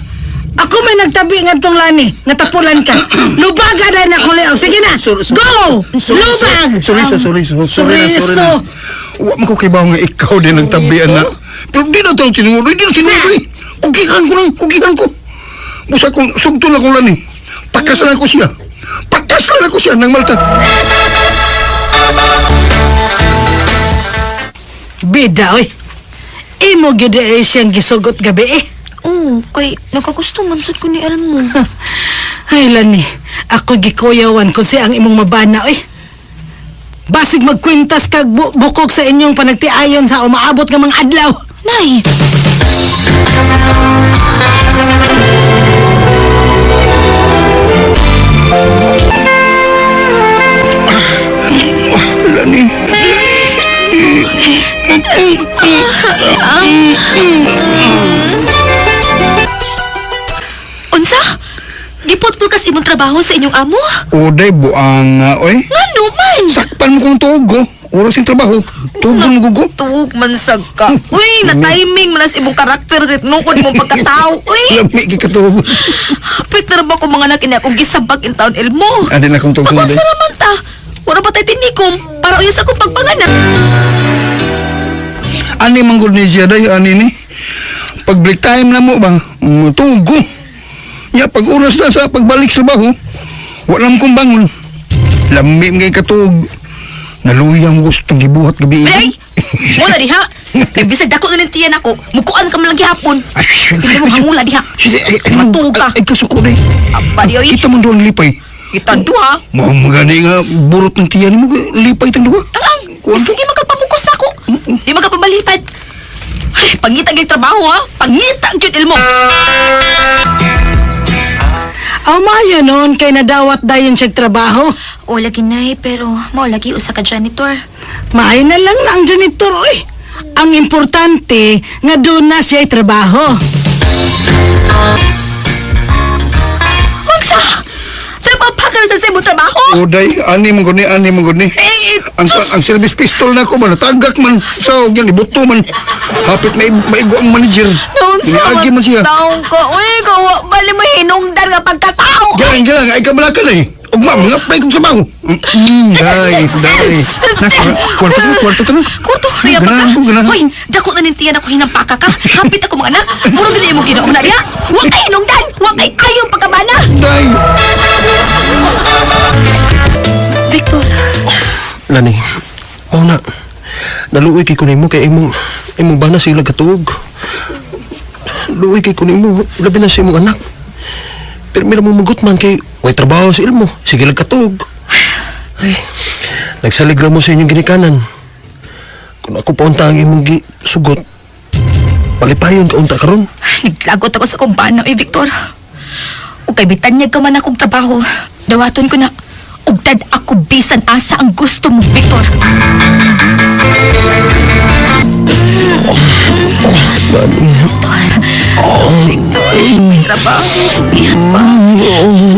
Ako may nagtabi ngadtong lani, natapulan ka. Lubaga na na akong liog. Sige na. Go! Lubag! Sorry, sorry, sorry, sorry, sorry na, sorry na. Suriso. Wa man ko kibaw nga ikaw din ang tabian na. Pero di na tayo tinuod, di na tinuod eh. Kugihan ko lang, kugihan ko. Busa kung sugto na kong lani. Pakasalan ko siya. Pakasalan ko siya ng Malta. Bida oy. Imo gyud ay siyang gisugot gabi eh. Oo, kay nakagusto man sad ko ni Elmo. Ay lani, ako gikuyawan kung siya ang imong mabana oy. Basig magkwintas kag bukog sa inyong panagtiayon sa umaabot nga mga adlaw. Nay, Lani. unsa? Giputpol kas imong trabaho sa inyong amo? Uday, buang nga, oy. Ngano man? Sakpan mo kong tuog, oh. Oras yung trabaho. Tuog mo gugo. Tuog man sag ka. Uy, na-timing man as imong karakter sa nukod imong pagkatao. Uy, Lami kikatuog. hapit na ra ba ko mga anak ini akong gisabak in taon Elmo? Adi na akong tuog. Pag-usa naman ta. Wala ba tayo tinikom? Para uyos akong pagpanganak. Ani manggod ni siya day, ani ni. Pag break time na mo bang, tuog ko. Ya, pag oras na sa pagbalik sa trabaho, wala kong bangon. Lami mga katuog. Naluyang gustong gibuhat gabi. Ay! Muna diha. Kay bisag dako na ning tiyan ako, mukuan ka man lang gihapon. Ay, Hindi mo hangula diha. Sige, ay, ay, Matuog ka. Ay, kasuko day. Apa di oy? Kita man doon lipay. Kita duha. Mga magani nga, burot ng tiyan mo, lipay tang duha. Talang. Kuwan to. Sige magkapamukos na ako. Di magkapabalipad. Ay, pangita gyud trabaho ha. Pangita gyud Elmo. Aw maayo noon kay nadawat dayon siya trabaho. O lagi nay, pero mao lagi usa ka janitor. Maayo na lang na ang janitor, oy. Ang importante nga doon na siya trabaho. Unsa? Napapakal sa imong trabaho? Uday, ani man gud ni, ani man gud ni. Eh, Ang service pistol na ko man, tagak man. So, yan, ibuto man. Hapit may maigo ang manager. Unsa Niagi man siya. Taong ko, uy, gawa bali mo hinungdan nga pagkatao. Gilang, gilang, ay kabalakan eh. Ugma, mga play kong trabaho. Day, day. Nasa, kwarto ka, kwarto ka na. Kwarto, riya pa ka. Ganahan ko, ganahan. Hoy, dako na nintiyan ako hinampaka ka. Hapit ako mga anak. Muro dili mo ginaong na diha. Wa kay hinungdan, wa kay ayong pagkabana. Day. Victor, Lani, mao na. Naluoy kay kunin mo kay imong imong bana sila katuog. Luoy kay kunin mo, labi na sa imong anak. Pero mira mo magot man kay way trabaho sa ilmo, sige lang katuog. Ay, nagsalig lang mo sa inyong ginikanan. Kung ako pa unta ang imong gi sugot, palipayon ka unta karon. naglagot ako sa kumbana, eh, Victor. Ug kay bitanyag ka man akong trabaho, dawaton ko na. Ugtad ako bisan asa ang gusto mo, Victor. Victor, may trabaho. Iyan pa.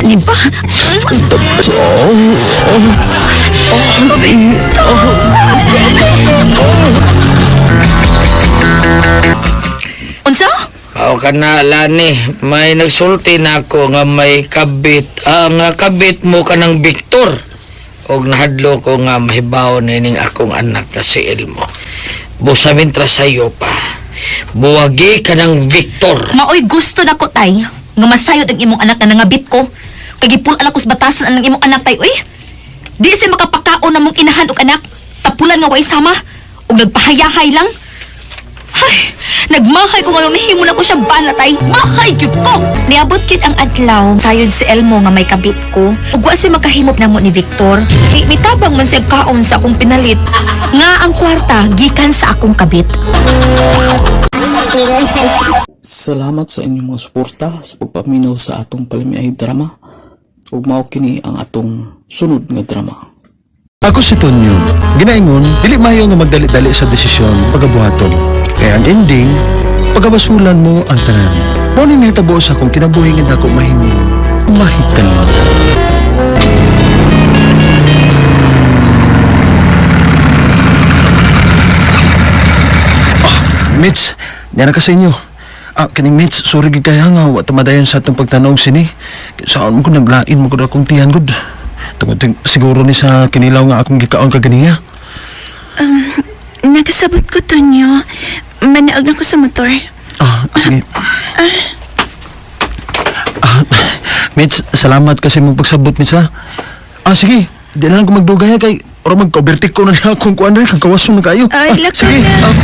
Di ba? Unsa? Aw ka na, Lani. May nagsulti na ako nga may kabit. Nga kabit mo ka ng Victor. Og nahadlo ko nga mahibaw na ining akong anak na si Elmo. Busa mintra sayo pa. Buwagi ka ng Victor. Maoy gusto na ko, tay. Nga masayod ang imong anak na nangabit ko. Kay gipul-an ako sa batasan ang imong anak, tay. Uy, di siya makapakaon na mong inahan og anak. Tapulan nga way sama. Og nagpahayahay lang. Ay, nagmahay ko nganong nahimo na ko siya bana, tay. Mahay gyud ko. Niabot gyud ang adlaw. Sayod si Elmo nga may kabit ko. Ug wa siya makahimop namo ni Victor. Kay mitabang man siya kaon sa akong pinalit. Nga ang kwarta gikan sa akong kabit. Salamat sa inyong mga suporta sa pagpaminaw sa atong palamiay drama. Ug mao kini ang atong sunod nga drama. Ako si Tonyo. Ginaingon, dili maayo nga magdali-dali sa desisyon pagabuhaton. Kaya ang ending, pagabasulan mo ang tanan. Mao ni nahitabo sa akong kinabuhi nga dako mahimo. Mahikal. Ah, Mitch, niya na ka sa inyo. Ah, kaning Mitch, sorry gid kaya nga wa tamadayon sa atong pagtanong sini. Saan mo ko naglain mo ko akong tiyan gud. Tungod siguro ni sa kinilaw nga akong gikaon kaganiya. Nakasabot ko, Tonyo. Manaog na ko sa motor. Ah, sige. Ah, Mitch, salamat kasi mong pagsabot, Mitch, ha? Ah, sige. Di na lang ko magdugay, ha, kay ora mag-overtake ko na niya akong kuan rin, kang kawason na kayo. Ay, Ah, lakaw sige. na. Ah.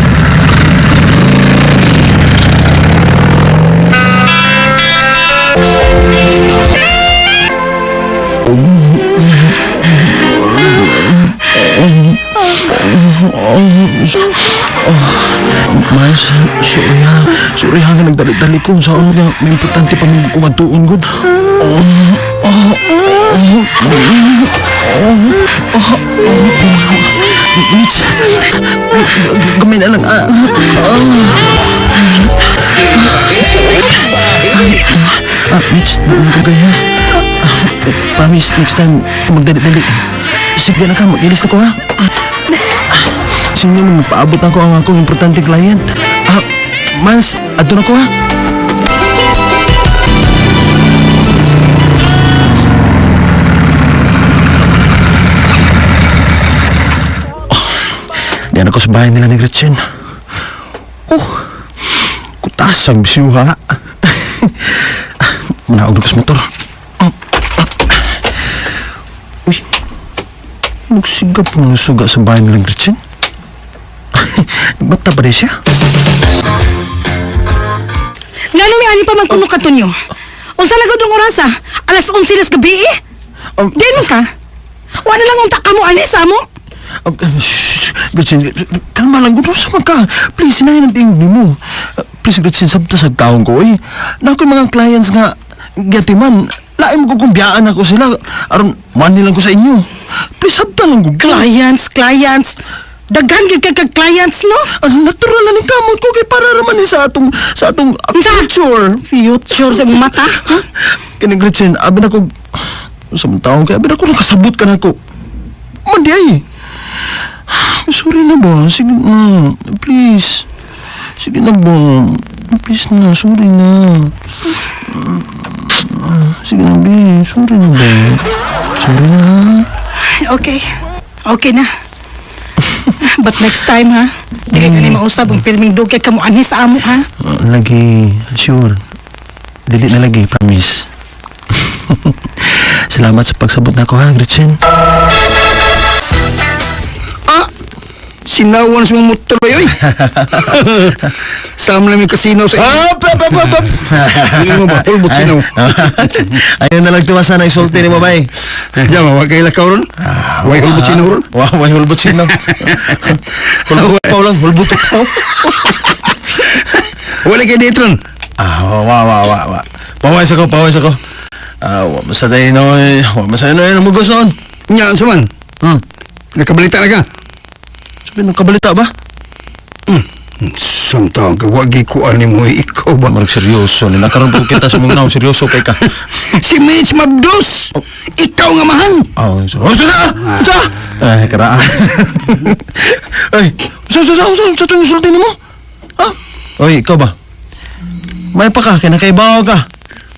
Miles, sorry ha. Sorry ha nga nagdali-dali ko. Sa nga, may importante pa mong kumatuon, good. Oh, oh, oh, oh, oh, oh. Mitch, gamay na lang. Ah, ah. Ah, Mitch, di na ko gaya. Ah, eh, promise, next time, magdali-dali. Sige na ka, mag-ilis na ko ha. Sino mo, magpaabot ako ang akong importante client. Ah, Miles, adto na ko ha. Oh, diyan ako sa bahay nila ni Gretchen. Oh, kutasag bisyuha. Manaog na ko sa motor. Uy, nagsigap ng suga sa bahay nila ni Gretchen. Bata ba rin siya? Ngano may ani pa man kuno ka, Tonyo? Unsa na gud ang oras ah? Alas 11 nas gabi eh. Di man ka. Wa na lang unta ka mo ani sa mo. Shh, Gretchen, kalma lang. Gusto sa ka. Please, sinahin ang tingin mo. Please, Gretchen, sabta sa taong ko, eh. Na ako'y mga clients nga, gatiman. Lain mo ko kung biyaan ako sila. Aron, money lang ko sa inyo. Please, sabta lang ko. Clients, clients. Daghan gyud kay kag clients, no? Ang natural na ni kamot ko kay para raman ni sa atong future. Future sa imong mata. Ha? Kini Gretchen, abi na ko sa mga taong kay abi na ko nakasabot ka na ko. Man di ay. Sorry na ba? Sige na. Please. Sige na ba? Please na. Sorry na. Sige na, be. Sorry na ba? Sorry na. Okay. Okay na. But next time, ha? Dili na ni mausab ang pirming dugay ka mo anhi sa amo, ha? Lagi. Sure. Dili na lagi. Promise. Salamat sa pagsabot na ako, ha, Gretchen. Ah! Sinawan sa mga motor ba yun? Sama namin kasinaw sa Up, up, up, up, up. Hindi mo ba? Pulbot sinaw. Ayun na lang tuwa sana isulti ni mo, bay. Diyan, wa kay lakaw ron? Way hulbot sinaw ron? Wa, way hulbot sinaw. Hulbot pa lang, hulbot pa. Wala kay date ron. Ah, wa, wa, wa, wa. Pawais ako, pawais ako. Ah, wa man sa tayo noy, wa man sa noy, mugos noon. Nya, unsa man? Nakabalita na ka? Sabi, nakabalita ba? Isang taong ka, wagi ko ani mo, ikaw ba? Marag seryoso, ni nakaroon po kita sa mga naong seryoso kay ka. Si Mitch Mabdos! Ikaw nga mahan! Oh, so, oh, sa, sa! Ay, karaan. Ay, sa, sa, sa, sa, sa, sa, sulti mo? Ha? Oy, ikaw ba? May pa ka, kinakaibaw ka.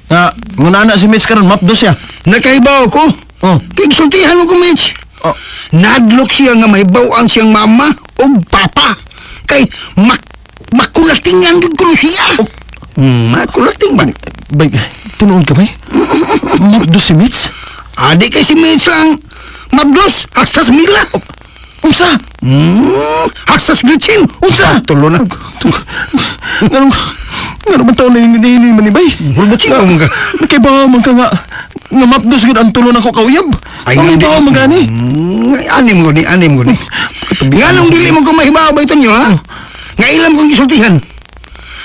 Nga, ngunana si Mitch karon mapdos siya. Nakaibaw ko? Oh. Kay sultihan mo ko, Mitch. Oh. Nadlok siya nga mahibaw-an siyang mama o papa. Kay makulatingan gud kuno siya. Oh. Makulating ba? Bay, tinuod ka bay? Mapdos si Mitch? Adi kay si Mitch lang. Mabdos, hastas Mila. Oh. Unsa? Hastas Gretchen. Unsa? Tulo na. Nganong, nganong man taon na yung hinihingi man ni bay? Hulbot sinaw mo ka. Nakaibaw man ka nga, nga mapdos gud ang tulo nako kauyab. Ay, Ang hindi. ibaw man gani. Anim ko ni, anim ko ni. Nga nung dili mo ko mahibaw ba ito niyo, ha? Nga ilam kong gisultihan.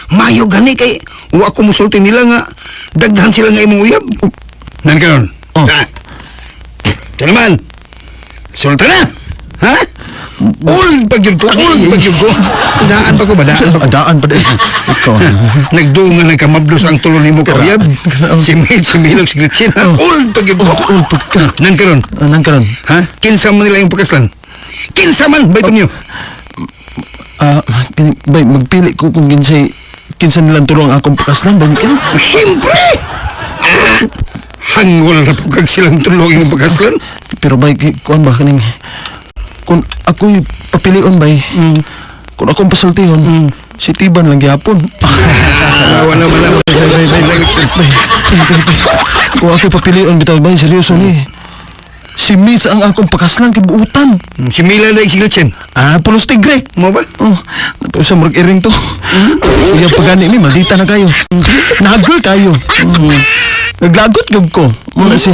Mayo gani kay wa ko musulti nila nga daghan sila nga imong uyab. Nan karon. Oh. Ha? Ito naman. Sulta na. Ha? Old pag yun ko, old pag yun ko. Daan pa ko ba? Daan pa ko. Daan pa din. Ikaw. Nagdungan ng kamablos ang tulo nimo kauyab. Si Mitch, si Milog, si Gretchen. ha? Old pag yun ko. Old pag ka. Nan karon. Nan karon. Ha? Kinsa man nila yung pagkaslan? Kinsa man ba ito niyo? Ah, kini bay magpili ko kung kinsay kinsa nilang tulong ang akong pakaslan bay kini. Siyempre! Ah, hanggol na po kag silang tulong yung pagkaslan. Pero bay kuan ba kaning kung ako'y papilion bay. Kung akong pasultihon, si Tiban lang gihapon. Ah, wala, wala. Bay, bay, bay, bay, bay, bay, bay. Kung ako'y papilion bitaw bay seryoso ni. Si Mitch ang akong pakaslan kay buutan. Si Mila na si Gretchen. Ah, pulos tigre. Mo ba? Oh, napausa murag iring to. Iya pagani mi maldita na kayo. Nagol kayo. Naglagot gyud ko. Muna siya.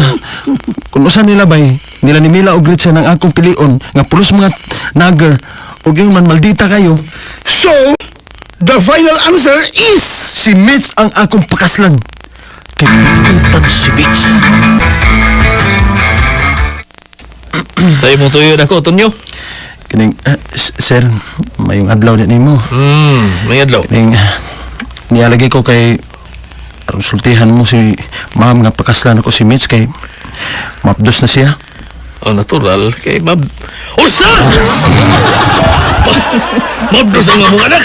Kung usa nila bay, nila ni Mila og Gretchen ang akong pilion nga pulos mga nagger ug yung man maldita kayo. So, the final answer is... Si Mitch ang akong pakaslan. Kay buutan si Mitch. Sa imong tuyo na ko, Tonyo. Kining sir, mayong adlaw din nimo. May adlaw. Kining nialagay ko kay aron sultihan mo si ma'am nga pakaslan ako si Mitch kay mapdos na siya. Oh, natural. Kay mab... Unsa! Mabdos ang among anak!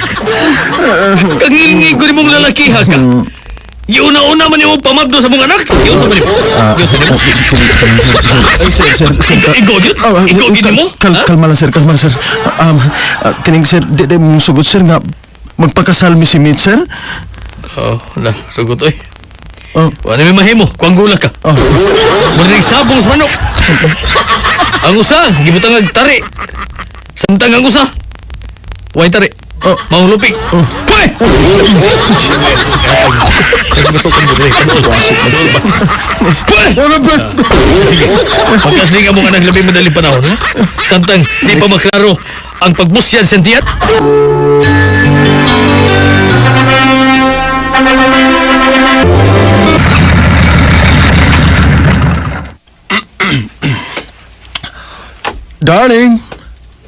Kangingi ko ni mong lalaki, ha ka? Iuna-una man yung pamabdos sa mong anak! Iusa man mo! Iusa man mo! Ay, sir, sir, sir. Ikaw yun? Ah, Ikaw gini mo? Ha? Kalma lang, sir, kalma lang, sir. Kining, sir, di mo sugot, sir, nga magpakasal mi si Mitch, sir. Oh, na, sugot oy. Oh. Wala may mahimo, kuang gula ka. Oh. Marinig sabong sa manok. Ang usa, gibutang ag tari. Samtang ang usa. Way tari. Oh. Mahulupik. Oh. Pwe! Nagmasukan mo diri. Pwe! Pagkasling mo nga ng labing madaling panahon, ha? Samtang di pa maklaro ang pagbusyan sa tiyat. Darling!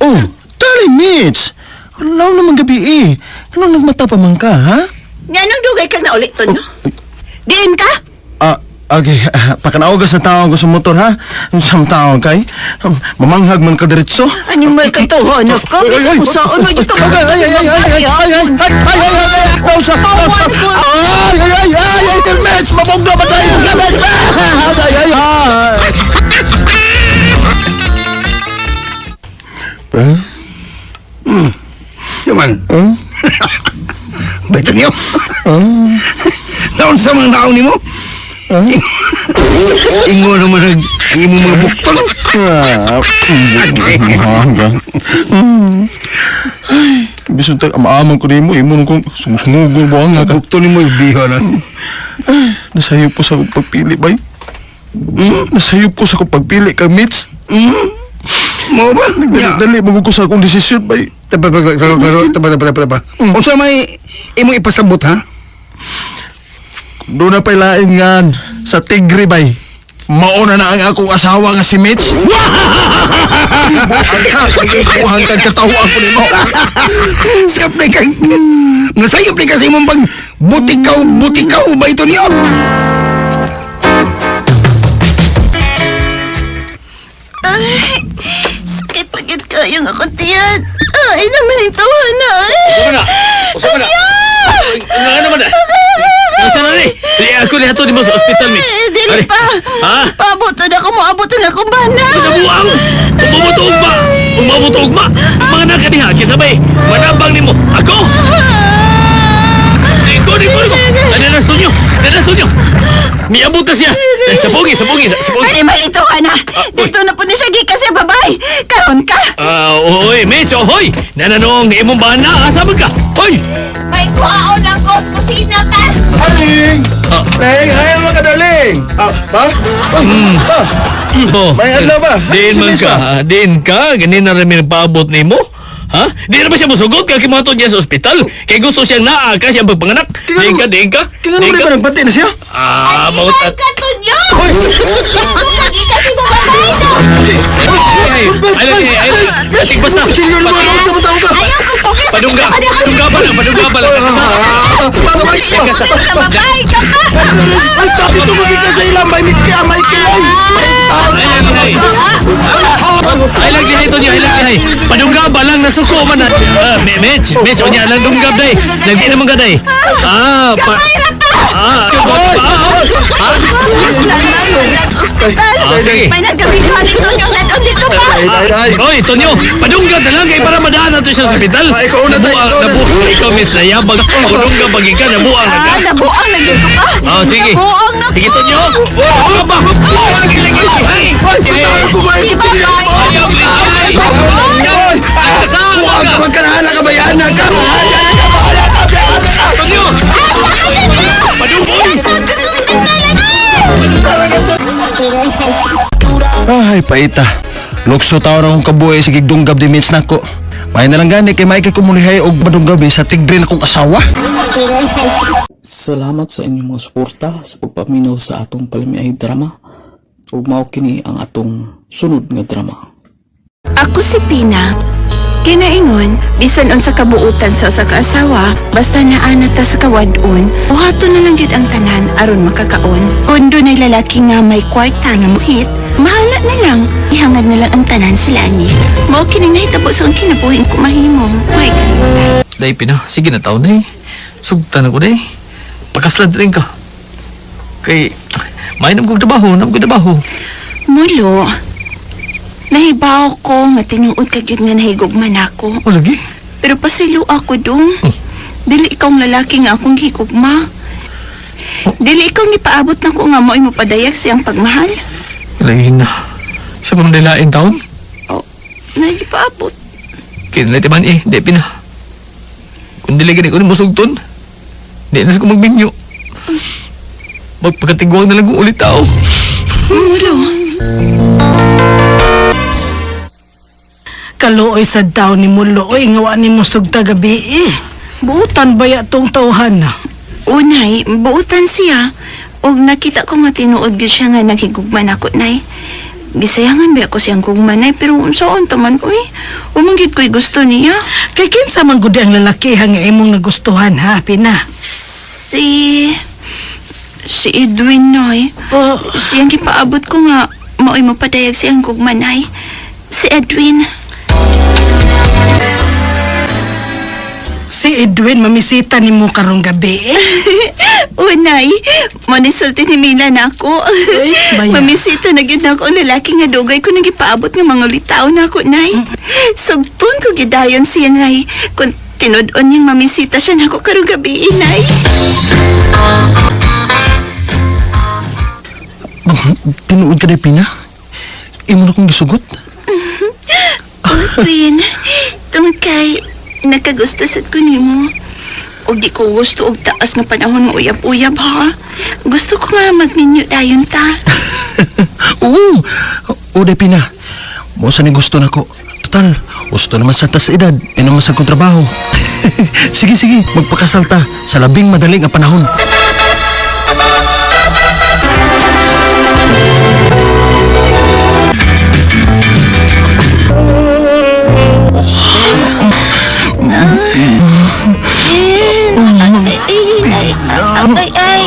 Oh, darling Mitch! Alaw naman gabi eh. Anong nagmata pa man ka, ha? Nganong dugay kang naulit to, no? Diin ka? Ah, okay. Pakanaogas na tao ko sa motor, ha? Sa tao kay? Mamanghag man ka diretso. Animal ka to, ano ka? Ay, ay, ay. Usaon mo dito Ay, ay, ay, ay, ay, ay, ay, ay, ay, ay, ay, ay, ay, Nausa, nausa. Ay, ay, ay, ay, ay, Mitch! Mabugna ba tayo? Mitch! Ay, ay, ay. Yaman. Baita niyo. Naon sa mga naon nimo? Ingo naman ang imong mga bukton. Ay, bisan tag amaamang ko nimo, imo nung kong sungsungugol mo ang nga. Bukton nimo ibiha na. Nasayop ko sa akong pagpili, bay. Nasayop ko sa akong pagpili kang Mitch. Mo ba? Dali, dali, ko sa akong desisyon, bay. Taba, taba, taba, taba, taba, taba, taba. Unsa may imong ipasabot ha? Doon na pa'y ngan sa tigre, bay. Mauna na ang akong asawa nga si Mitch. Buhang ka, buhang ka, katawaan ko nimo. Sayop ni kang nasayop ni ka sa imong pag butikaw butikaw ba ito niyo? Ay, sakit pagid kayo nga akong tiyan. Ay, naman yung tawa na. Ay. Usa na. Usa na. Nga naman na. Usa na ni. Di ako ni ato ni mo sa ospital, Mitch. Eh, dili pa. Ha? Paabot na ako, moabot na ako bana. Nabuang! Umabot og ugma! Umabot og ugma! Mga naka diha, kisabay, manabang nimo. Ako! Niko, niko, niko! Nadanas ninyo! Nadanas ninyo! Miabot na siya! Eh, Sabungi, sabungi, sabungi! Animal ito ka na. Dito na po ni siya gikan sa babay. Karon ka. Ah, oy, Mitch, ohoy! Nananong imong bana, asa man ka? Hoy! May kuhaon ang kos kusina pa. Aling! Neng, ayaw mo ka, darling! Ah, pa? Uy, pa! Oh. May adlaw ba? Diin Si man Miss ka, ba? ha? Diin ka, ganin na rin paabot nimo. Ha? Di na ba siya musugot kay kimato niya sa ospital? Kay gusto siyang naa ka siyang pagpanganak. Diin ka, diin ka. Tingnan mo Diin di ka. ba nagpati na siya? Ah, mautat. Animal ka to niyo. Lagi kasi mo babay na. Ay, ay, ay, ay, ay, tigpasa. Senior mo, ano sa tao ka? Ayaw ko po kasi. Padungga, padungga pa lang, padungga pa lang. Sa babay ka pa. Ay, tapi tumugin ka sa ilang, may mikya, may kilay! Ay, ay, ay lang dihay to niya, ay lang dihay. Padungga ba lang nasuko man na. Ah, Mitch, Mitch, unya lang dunggab day. Nagdi naman ka day. Ah, pa. Ah, ah, Mas laman wala sa ospital. Ah, sige. May nagabihan nito nyo ngayon dito pa. Oy, Tonyo, padungga na lang kay para madaan nato siya sa ospital. Ah, ikaw una, tay, ikaw una. Nabuang, ikaw miss nayabag. Padungga bagi ka nabuang na ka. Ah, nabuang na gyud ko pa. Ah, sige. Nabuang na ko. Sige, Tonyo. Oh, ba? Lagi, lagi. Ay, Ay, patawa ko ba? Di ba ba? Ayaw, ay, Ay, Kasama buwag ka. ka, magkanahan ka ba yan? Ka, ka, ka, Tonyo. Padunggoy. Ay, paita. Lukso tao na akong kabuhi sa gigdunggab di Mitch nako. May na lang gani kay Michael kumulihay og madunggabi sa tigre na kong asawa. Salamat sa inyong mga suporta sa pagpaminaw sa atong palamiay drama ug mao kini ang atong sunod nga drama. Ako si Pina. Kinaingon, bisan unsa kabuutan sa usa ka asawa, basta naana ta sa kawadon, buhaton na lang gyud ang tanan aron makakaon. Kung dunay lalaki nga may kwarta nga muhit, mahala na lang. Ihangad na lang ang tanan sa langit. Mao kining nahitabo sa akong kinabuhi ko mahimo. May Day, pina. Sige na taon na eh. Sugtan ako day. Pakaslad rin ka. Kay, may nam kong trabaho, nam kong trabaho. Mulo. Nahibaw ko nga tinuod ka gyud nga nahigugma nako. O lagi. Pero pasaylo ako dong. Dili ikaw ang lalaki nga akong gihigugma. Dili ikaw ang ipaabot nako nga mo'y mapadayag siyang pagmahal. Lagi na. Sa pang nilain taon? Oh, naipaabot. Kinalay man eh, di pina. Kung dili gani ko ni musugton, di na sa ko magbinyo. Magpakatigwang na lang ko ulit tao. Mulo. Kaluoy sa tao ni Mulo, oy, nga wa ni mo sugta gabi eh. Buutan ba ya tong tawhan na? Unay, buutan siya. Og nakita ko nga tinuod gyud siya nga naghigugma nako, nay. Gisayangan ba ako siyang gugmanay pero unsaon ta man uy. Umanggit ko'y gusto niya. Kay kinsa man gud ang lalaki nga imong nagustuhan ha, Pina? Si Edwin Noy. Oh, Siyang gipaabot ko nga mao'y mapadayag siyang gugmanay. Si Edwin. Si Edwin mamisita nimo karong gabi eh. Unay, manisulti ni Mila na ako. Ay, baya. Mamisita na gyud nako ang lalaki nga dugay ko nang gipaabot nga mga ulitaw na ako, Nay. Sugtun ko gidayon siya, Nay. Kung tinud-on niyang mamisita siya nako karong gabi, Nay. Tinuod ka na, Pina? Imo na kong gisugot? Edwin, tungod kay nakagusto sad ko nimo. Og di ko gusto og taas nga panahon nga uyab-uyab ha. Gusto ko nga magminyo dayon ta. Oo! Oo, day, Pina. Mo sa ni gusto nako. Total, gusto naman sa tas edad, pinamasag kong trabaho. Sige, sige, magpakasal ta sa labing madali nga panahon. Ay, ay, ay, ay.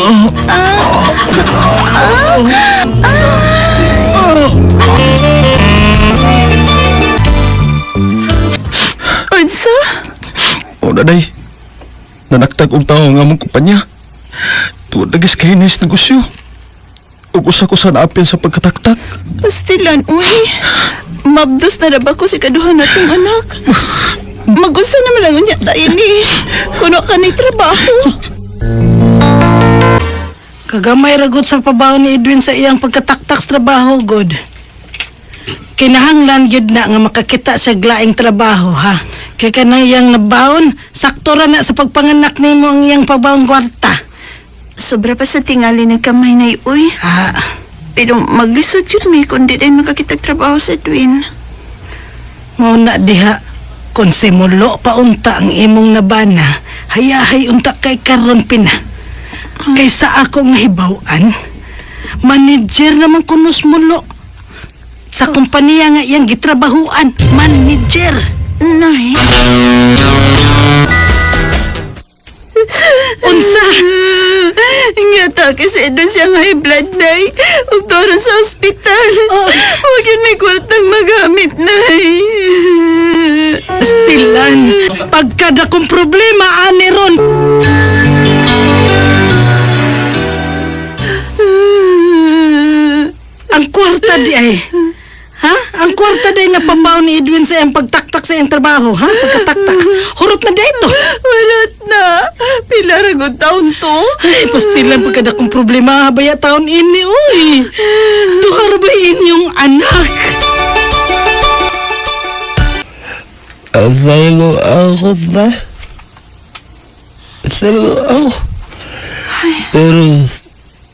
Unsa? O, daday. Nanaktag og tao nga among kumpanya. Tuod lagi sa kahinis negosyo. Ug usa ko sa naapil sa pagkataktak. Pastilan, uy. Mabdos na ba ko si kaduha natong anak? Magunsa naman ang unya tayo ni. Kuno ka ni trabaho. Kagamay ragot sa pabaw ni Edwin sa iyang pagkataktak sa trabaho, god. Kinahanglan gyud na nga makakita sa glaing trabaho, ha. Kay kanang iyang nabaon, sakto ra na sa pagpanganak nimo ang iyang pabaon kwarta. Sobra pa sa tingali ng kamay na uy. Ah, Pero maglisod yun may kundi din makakitag trabaho sa Edwin. mao na diha kung simulo pa unta ang imong nabana, hayahay unta kay karon Pina. Kaysa akong nahibaw-an, manager naman kunos mulo sa kompanya nga iyang gitrabahuan, manager. Nay. Unsa? Nga ta kasi Edwin siya nga high blood, Nay. Ug doron sa ospital. Huwag yun may kwartang magamit, Nay. Stilan, pagkada kong problema, ani ron. Ang kwarta di ay. Ha? Ang kwarta di ay napabaw ni Edwin sa iyang pagtaktak sa iyang trabaho, ha? Pagkataktak. Hurot na di ito. Walat na. Pila ra gud taon to. Ay, pastilan pagkada kong problema, baya taon ini, uy. Duha ra ba inyong anak? Asalo ako sa... Asalo ako. Pero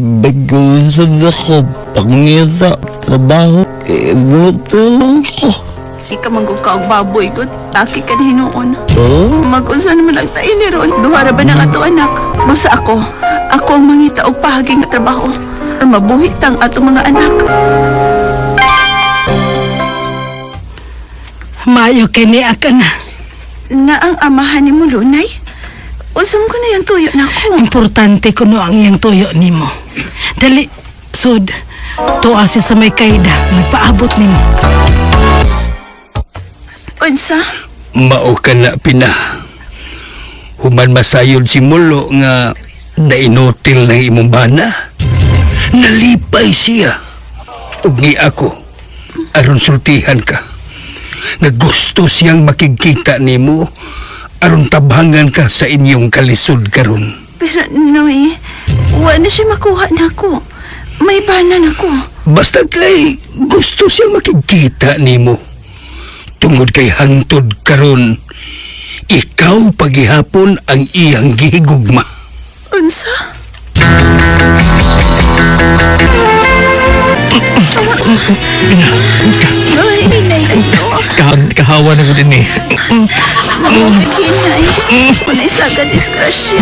bigusan ako pangisa trabaho. Ibutulong ko. Sika manggug ka og baboy gud. Taki ka na hinuon. Oh? Mag-unsa naman ang tayo ni ron. Duha ra ba ng ato anak? Busa ako. Ako ang mangita og pahagi nga trabaho. Mabuhi tang ato mga anak. Mayo kini akan na. Na ang amahan ni mo, Lunay. Unsa mo ko na yung tuyo na ko. Importante kuno ang iyang tuyo nimo. Dali, sud. Tuwa siya sa may kaida. Nagpaabot nimo. Unsa? Mao ka na, Pina. Human masayod si Mulo nga nainutil ng imong bana. Nalipay siya. Ug ni ako, aron sultihan ka. Nga gusto siyang makigkita nimo aron tabhangan ka sa inyong kalisod karon. Pero Noy, wa na siya makuha na ako. May bana na ko. Basta kay gusto siyang makigkita nimo. Tungod kay hangtod karon, ikaw pagihapon ang iyang gihigugma. Unsa? Ay, hinay na ito. Kahawa na ko din eh. Mga hinay. Unay sa ka disgrasya.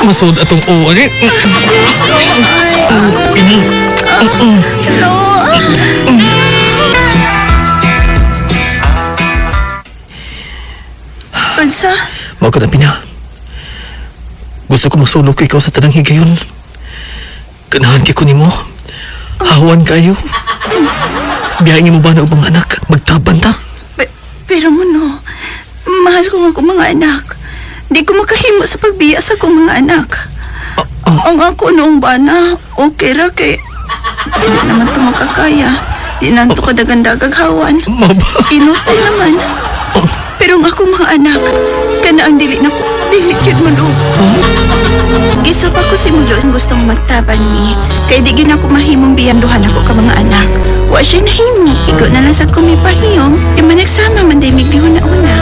Masud atong uwan eh. Ay, Ina. Hello. Unsa? Mao ka na, Pina. Gusto ko masulok ko ikaw sa tanang higayon. Ganahan kay ko nimo. Hawan kayo. Biyahin mo ba na ubang anak? Magtaban ta. Pero mo no, mahal ko nga akong mga anak. Di ko makahimo sa pagbiya sa akong mga anak. Ang ako noong bana, okay ra kay di naman to makakaya. Di na to kadagandagag hawan. Inutil naman. Pero ang akong mga anak, kana ang dili na ko, dili cute mo no. Gisupa ko si Mulo gustong magtaban mi. Kay di gina ko mahimong biyanduhan ako ka mga anak. Wa siya nahimo. Ikaw na lang sa kumipahiyong. Di man nagsama man day una-una.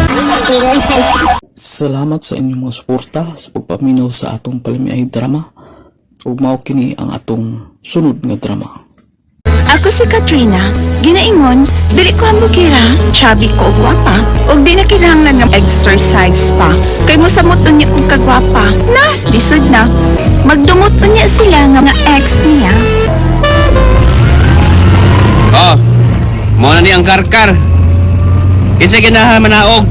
Salamat sa inyong mga suporta sa pagpaminaw sa atong palamiay drama. Ug mao kini ang atong sunod nga drama. Ako si Katrina. Ginaingon, dili ko hambukira, chubby ko og gwapa, ug di na kinahanglan ng exercise pa. Kay mosamot unya kong kagwapa. Na, lisod na. Magdumot unya sila nga mga ex niya. Oh, mo na ni ang karkar. Kinsa ganahan manaog?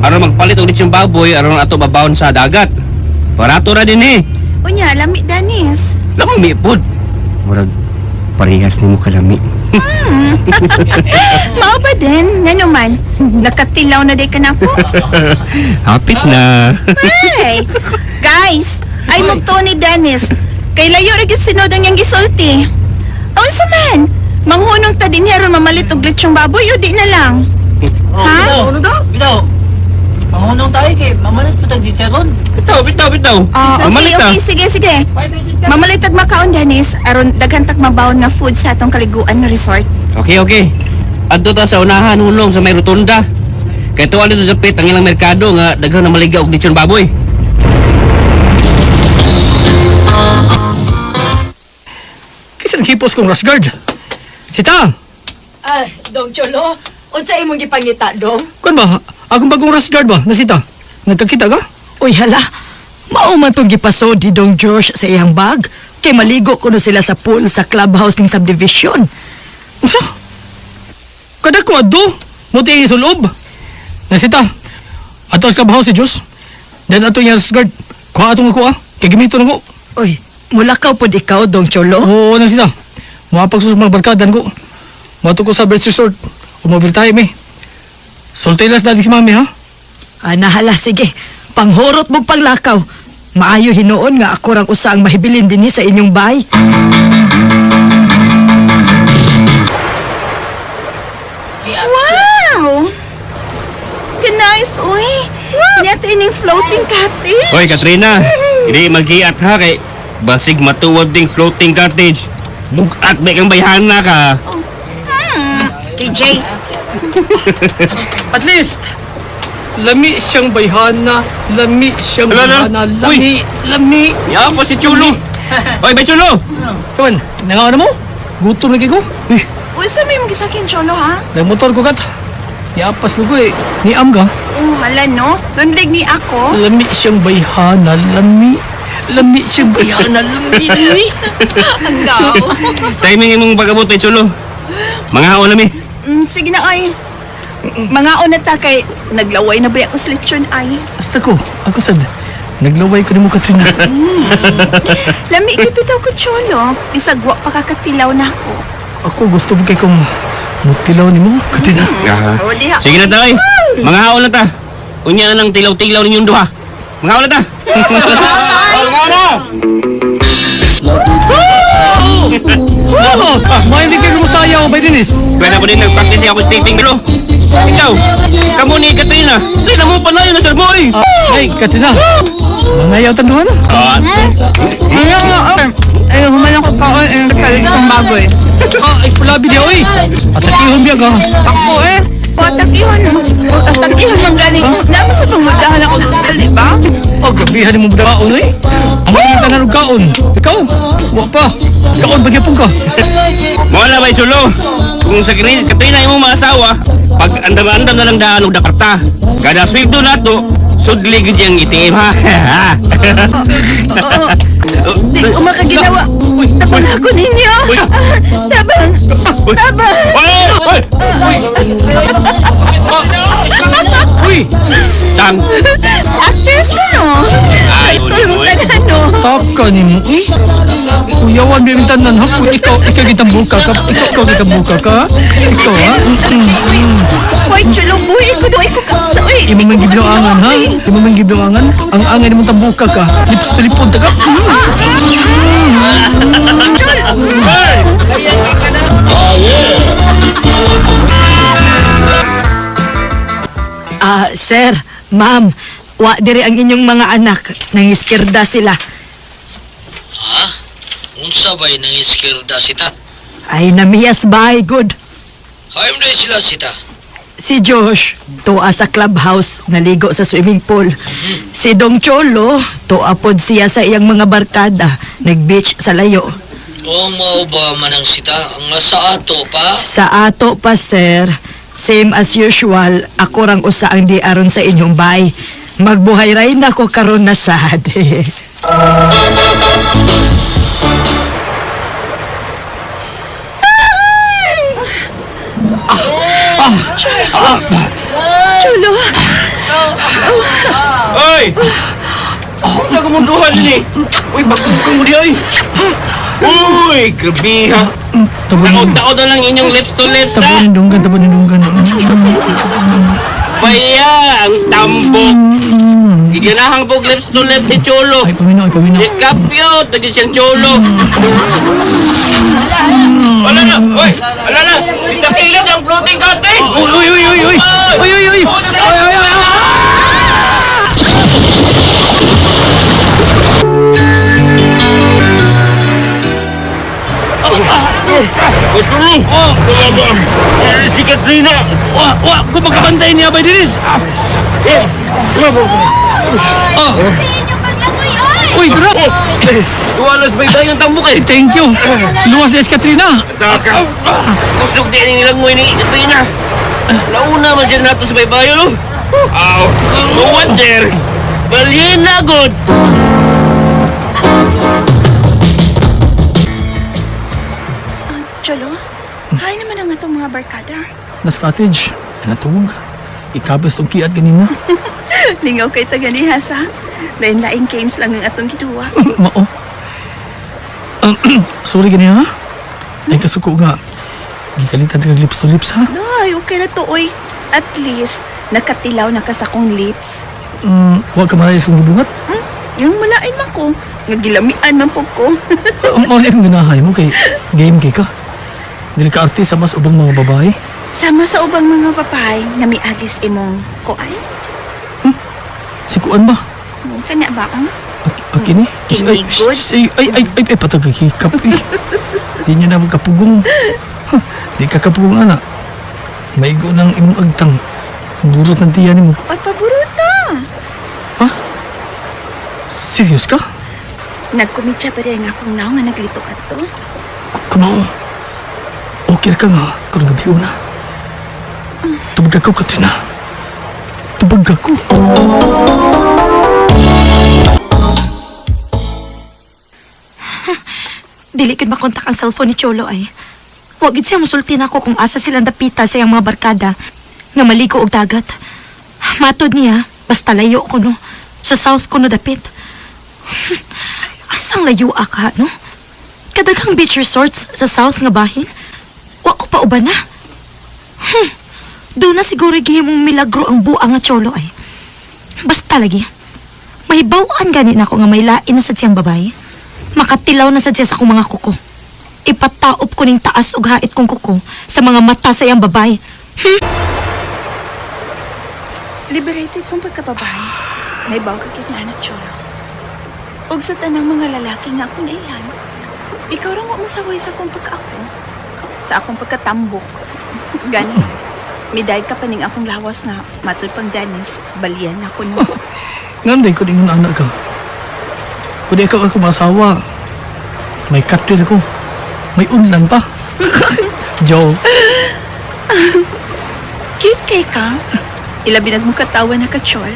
Aron magpalit og lechon baboy aron ato babawon sa dagat. Barato ra din eh. Unya, lami danis. Lami pud. Murag parehas nimo kalami. Mao ba din? Ngano man, nakatilaw na day ka na po. Hapit na. Hey! Guys, ay mugto ni Dennis. Kay layo ra gyud sinod ang iyang gisulti. Unsa man? Manghunong ta din aron mamalit og lechong baboy o di na lang. Ha? Ano daw? Bitaw. Manghunong tayo kay mamalit ko tag chicharon. Bitaw, bitaw, bitaw. Ah, okay, Mamalit ta. okay, sige, sige. Mamalit tag makaon, Dennis, aron daghan tag mabawon nga food sa atong kaliguan nga resort. Okay, okay. Adto ta sa unahan hulong sa may rotunda. Kay tuwa dito dapit ang ilang merkado nga daghan na maliga og lechon baboy. Kisa naghipos kong rash guard. Sita! Ah, Dong Cholo, unsa imong gipangita, Dong? Kuan ba? Akong bagong rash guard ba? Nasita? Nagkakita ka? Uy, hala. Mao man tong gipasod ni Dong Josh sa iyang bag. Kay maligo kuno sila sa pool sa clubhouse ning subdivision. Unsa? Kada ko adto, mo ti sulob. Nasita. Ato sa clubhouse si Josh. Then ato yung rash guard. Kuha atong ako ah. Kay gamiton ako. Uy, mulakaw pod ikaw, Dong Cholo. Oo, nasita. Mapagsus mga barkadan ko. Mato ko sa Best Resort. Umobile tayo, mi. Sultilas dati si mami, ha? Ah, nahala, sige. Panghurot mong panglakaw. Maayo hinuon nga ako rang usa ang mahibilin dinhi sa inyong bay. Wow! Ka-nice, uy. Niya ining floating cottage. Hoy, Katrina. Hindi magiat ha kay basig matuwad ding floating cottage. Bugat ba kang bayhana ka? KJ. At least, lami siyang bayhana, lami siyang Ala, ala. bayhana, lami, lami. Ya, pa si Chulo. Hoy, bay Chulo. Kaman, nangaw na mo? Gutom lagi ko. Uy, Uy, sa may magisakin, Cholo, ha? nagmotor ko kat. Niapas ko ko eh. Niam ka. Oh, hala, no? Nundig ni ako. Lami siyang bayhana, lami. Lami siyang bayhana, lami, lami. Ang daw. Timing imong pag-abot bay Chulo. Mga haon lami. Sige na, ay. Mga na ta kay naglaway na ba ako sa lechon, ay. Basta ko, ako sad. Naglaway ko ni mo, Katrina. Lami gyud bitaw ko, Cholo. Bisag wa pa kakatilaw na ako. Ako gusto mo kay kong mutilaw ni mo, Katrina. Ah. Oh, diha. Sige na tayo. Mga haon na ta. Unya na lang tilaw-tilaw ninyong duha. Mga haon na ta. Mga na. Oh, may hindi kayo kumasayaw, bay Dennis. Pwede po din nag-practice ako stepping bro. Ikaw, kamo ni Katrina. Di na mo pa na yun, sir boy. Ay, Katrina. Mangayaw tanduhan. Ah, Ay, human ako kaon ang kalit kong baboy. Ah, ay pulabi diya, oy. Atakihon biya ka. Ako eh. O, atakihon. O, atakihon man galing. Naman sa tumudahan ako sa ospital, di ba? Oh, grabihan mo ba oy? Ang mga tanan og kaon. Ikaw, wa pa. Kaon ba gyapon ka? Wala ba chulo? Kung sa Katrina imong mga asawa, pag andam-andam na lang daan og dakarta. Kada sweldo nato, sudli gid yang ATM ha. Oo, Di ko makaginawa. Tabang ako ninyo. Tabang. Tabang. Uy! Stang! Actress na no? Ay, Tulong tanan no? Taka ni mo, eh. Kuyawan, bimintan ha? Uy, ikaw gitambuka ka. Ikaw gitambuka ka. Ikaw, ha? Hoy, chulong buhi ko doy ko kaksa. Uy, Imo man gibluangan, ha? Imo man gibluangan? Ang angay ni mong tambuka ka. Lips to lipon, taga. Ah, sir, ma'am, wa diri ang inyong mga anak. Nangiskirda sila. Ha? Unsa ba'y nangiskirda sita? Ay, namiyas bay, good. Hayom na sila sita. Si Josh, tuwa sa clubhouse, naligo sa swimming pool. Si Dong Cholo, tuwa pod siya sa iyang mga barkada, nag-beach sa layo. O mao ba manang sita? Nga sa ato pa? Sa ato pa, sir, same as usual, ako rang usa ang di aron sa inyong bay. Magbuhay ray na ko karon na sad. Chulo. Oy! Sa kamunduhan ni? Uy, bakit ko mo di oy? Uy, grabe ha. Taod-taod na lang inyong lips to lips ha. Tabunin dunggan, tabunin dunggan. Baya, ang tambok. Giganahang bog lips to lips si Cholo. Ay, paminaw, ay, paminaw. Ikapyot, naging siyang Cholo. Wala na, uy, wala na. Itakilid ang floating cottage. Uy, uy, uy, uy, uy. Uy, uy, uy. Uy, uy, uy, uy. Uy, Cholo. Si Katrina. Wa, wa, kung magkabantay niya ba, Dennis? Ah. Oh. Uy, tara! Duwalas bay-bay ng tambok eh. Thank you! Luwas ni Katrina! Taka. Kusog din ang nilangoy ni Katrina. Launa man siya nato sa baybayo, no? Aw, no wonder. Balina, god. Cholo, hay naman ang atong mga barkada. Nas cottage. Natug. Ikabas tong kiat ganina. Lingaw kay taganihas ha. Lain-laing games lang ang atong giduwa. Mao. Sorry ganina ha? Ay kasuko nga. Gikalitan kag lips to lips ha? Ay, okay na to, oy. At least, nakatilaw na ka sa akong lips. Wa ka malayas kung gibuhat. Yung malain man ko, nga gilamian man po ko. Mao ni akong ganahay mo kay game kay ka. Dili ka artista mas ubang mga babae. Sama sa ubang mga babae nga miagis imong kuan. Si kuan ba? Kana ba ang? Akin eh. Ay, Kinigod. ay, ay, ay, ay, ay, patag hikap eh. Di niya na magkapugong. Huh, di ka kapugong ana. Maigo ng imong agtang. Ang burot ng tiyan nimo. Ay, paburuta. Serious ka? Nagkumitsa pa rin akong naong nga naglito ka to. Kumao. Okay ka nga, karong gabi una. Tubag ako, Katrina. Tubag ako. Dili gud makontak ang cellphone ni Cholo ay. Wa gid siya musulti nako kung asa silang dapita sa iyang mga barkada nga maligo og dagat. Matod niya, basta layo ko no. Sa south ko no dapit. Asang layo ka no? Kadaghang beach resorts sa south nga bahin. Wa ko pa uban na. Doon na siguro gihimong milagro ang buang nga Cholo ay. Basta lagi. Mahibaw-an gani nako nga may lain na sad siyang babae. Makatilaw na sad siya sa akong mga kuko. Ipataop ko ning taas ug hait kong kuko sa mga mata sa iyang babae. Liberated kong pagkababae. Naibaw ka kit na anak, Cholo. Og sa tanang mga lalaki nga akong nailan, ikaw ra mo masaway sa akong pagkaako. Sa akong pagkatambok. Gani, miday ka pa ning akong lawas nga matud pang Dennis, balian ako no. Nganday ko dingon anak ka. Kundi ikaw ako masawa. May katil ako. May unlan pa. Joke. Cute kay ka. Ilabi nagmukatawa na ka, Chol.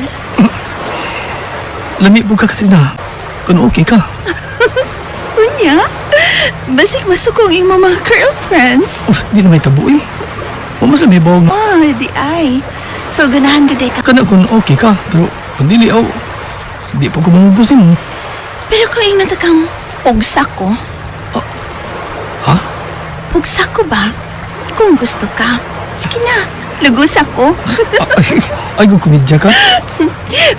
Lami po ka, Katrina. Kung okay ka. Unya, basig masukong imo mga girlfriends. Di na may tabo eh. Wa mas may bawang. Oh, di ay. So, ganahan gud ka. Kana kung okay ka, pero kung dili, aw, di pa ko mangugusin mo. Pero kung ingnan ta kang pugsa ko. Ha? Pugsa ko ba? Kung gusto ka. Sige na, lugos ako. Ay, kung komedya ka?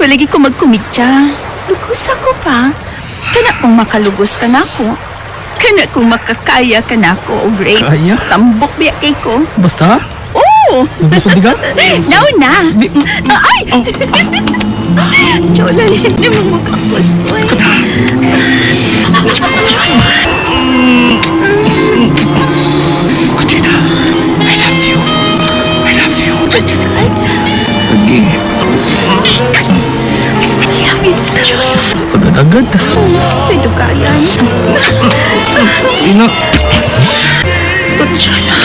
Wala gi ko magkomedya. Lugos ako pa. Kana kung makalugos ka na ako. Kana kung makakaya ka na ako, o great. Kaya? Tambok biya kay ko. Basta? Oo! Luguson di ka? Now na! Ay! Chola, hindi mo magkapos. Kuchita, I love you. I love you. Lagi. I love you too, Chola. Agad-agad. Sa dugayan. Ina. Chola.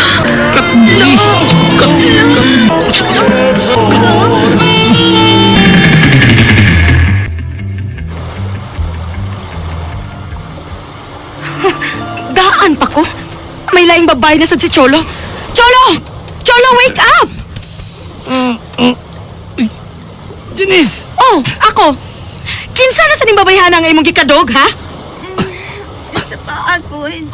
Cut, please. Cut, cut. Daan pa ko. May laing babae na sad si Cholo. Cholo! Cholo, wake up! Janice! Oh, ako! Kinsa na sa ning babayhana nga imong gikadog, ha? Sa paagod.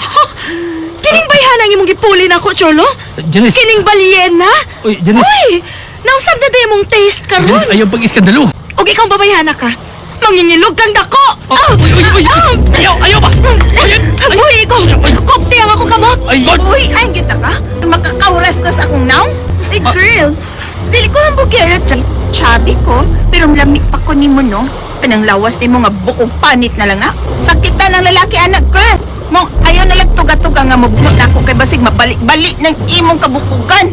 Kining bayhana ang imong gipuli nako, Cholo? Janice! Kining balyena? Uy, Janice! Uy! Nausab na day mong taste karon. Janice, ayaw pag-iskandalo. Og ikaw babayhana ka. Mangingilog kang dako! Oh, uy, uy, uy! Ayaw, ayaw ba? Uy, ikaw! Kopte ang akong kamot! Ay, God! Uy, ay, kita ka? Makakauras ka sa akong naong? Ay, girl, dili ko hambugera, chubby ko, pero lamig pa ko nimo, no? Kanang lawas nimo nga bukog panit na lang, ha? Sakitan ng lalaki, anak, girl! Mo, ayaw na lang tuga-tuga nga mabunot na ako kay basig mabalik-balik ng imong kabukugan.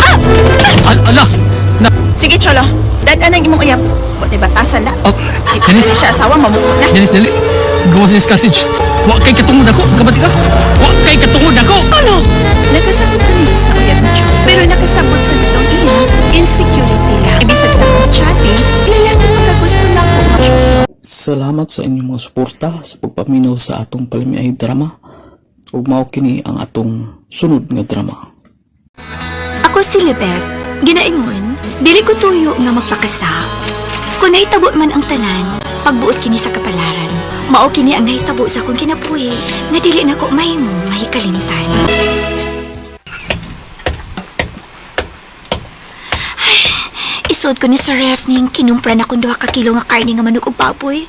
Ah! Ala! Na, Sige, Cholo. Dad-an ang imong uyab. Wa ni batasan na. Oh, Janice! Siya asawa, mamukot na. Janice, dali. Gawa sa cottage. Wa kay katungod ako. Kabati ka? Wa kay katungod ako! Ano? Nakasabot kami sa uyab ni Cholo. Pero nakasabot sa nitong iya, insecurity lang. Ibisag sa akong chubby, lalaki makagusto na ako. Salamat sa inyong mga suporta sa pagpaminaw sa atong palamiay drama ug mao kini ang atong sunod nga drama. Ako si Libet, ginaingon, dili ko tuyo nga magpakasa. Kung nahitabo man ang tanan, pagbuot kini sa kapalaran. Mao kini ang nahitabo sa akong kinabuhi nga dili nako mahimo mahikalimtan. Ay, isuod ko ni sa ref ning kinumpra na kung duha ka kilo nga karne nga manok ug baboy.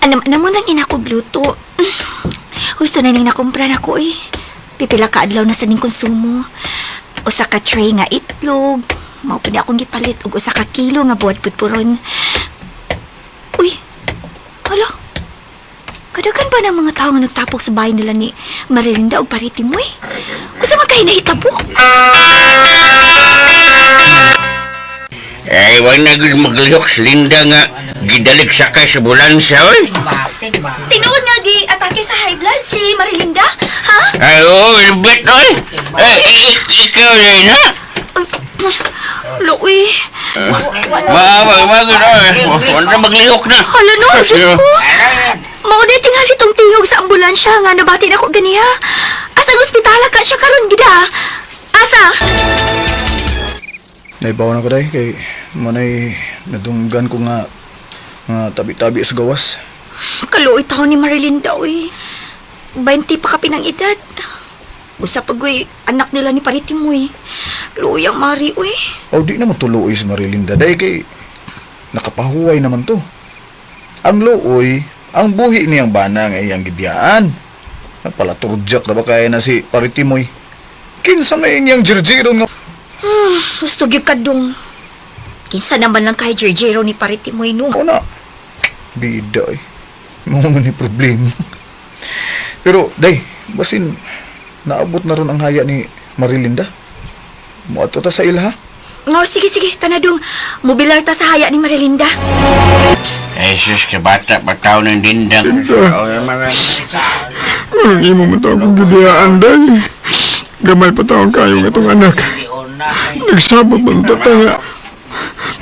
Anam anam mo na ni nako gluto. Gusto na ning nakumpra nako eh. Pipila ka adlaw na sa ning konsumo. Usa ka tray nga itlog. Mao pa ni akong gipalit og usa ka kilo nga buhat pudpuron. Uy, hala. Kadagan ba ng mga tao nga nagtapok sa bahay nila ni Marilinda og Paritimoy? Usa man kay nahitabo? Ay, wag na gud maglihok si Linda nga gidalik sakay sa ambulansya, oy. Tinuod nga gi atake sa high blood si Marilinda? Ha? Ay, oo, libet, oy. Ay, ikaw rin, ha? Hala, uy. Maawag, magod, oy. Wala na maglihok na. Hala no, Diyos ko. Mao na tingali tong tingog sa ambulansya nga nabati na ko ganiha. Asa ang ospitala ka siya karon gida? Asa? Naibaw na ko day kay manay nadunggan ko nga nga tabi-tabi sa gawas. Kaluoy taon ni Marilinda, uy. 20 pa kapin ang edad. Usa pag uy, anak nila ni Paritimoy. Luoy ang Mari, uy. O di naman tuluoy si Marilinda day kay nakapahuway naman to. Ang luoy, ang buhi niyang bana nga iyang gibiyaan. Napala turjak na ba kaya na si Paritimoy? Kinsa may inyang jirjiron nga Gusto gyud kadong. Kinsa naman lang kay Jerjero ni Paritimoy no. Una, bida eh. Mo man ni problema. Pero, day, basin, naabot na ron ang haya ni Marilinda. Muadto ta sa ilha. Oh, sige, sige, tanadong. Mobilar ta sa haya ni Marilinda. Ay, sus, kabata, pataw ng dindang. Anong imo man taong kong gibiyaan, day? Gamay pa taon kayo nga itong anak. Nagsabot man tata nga.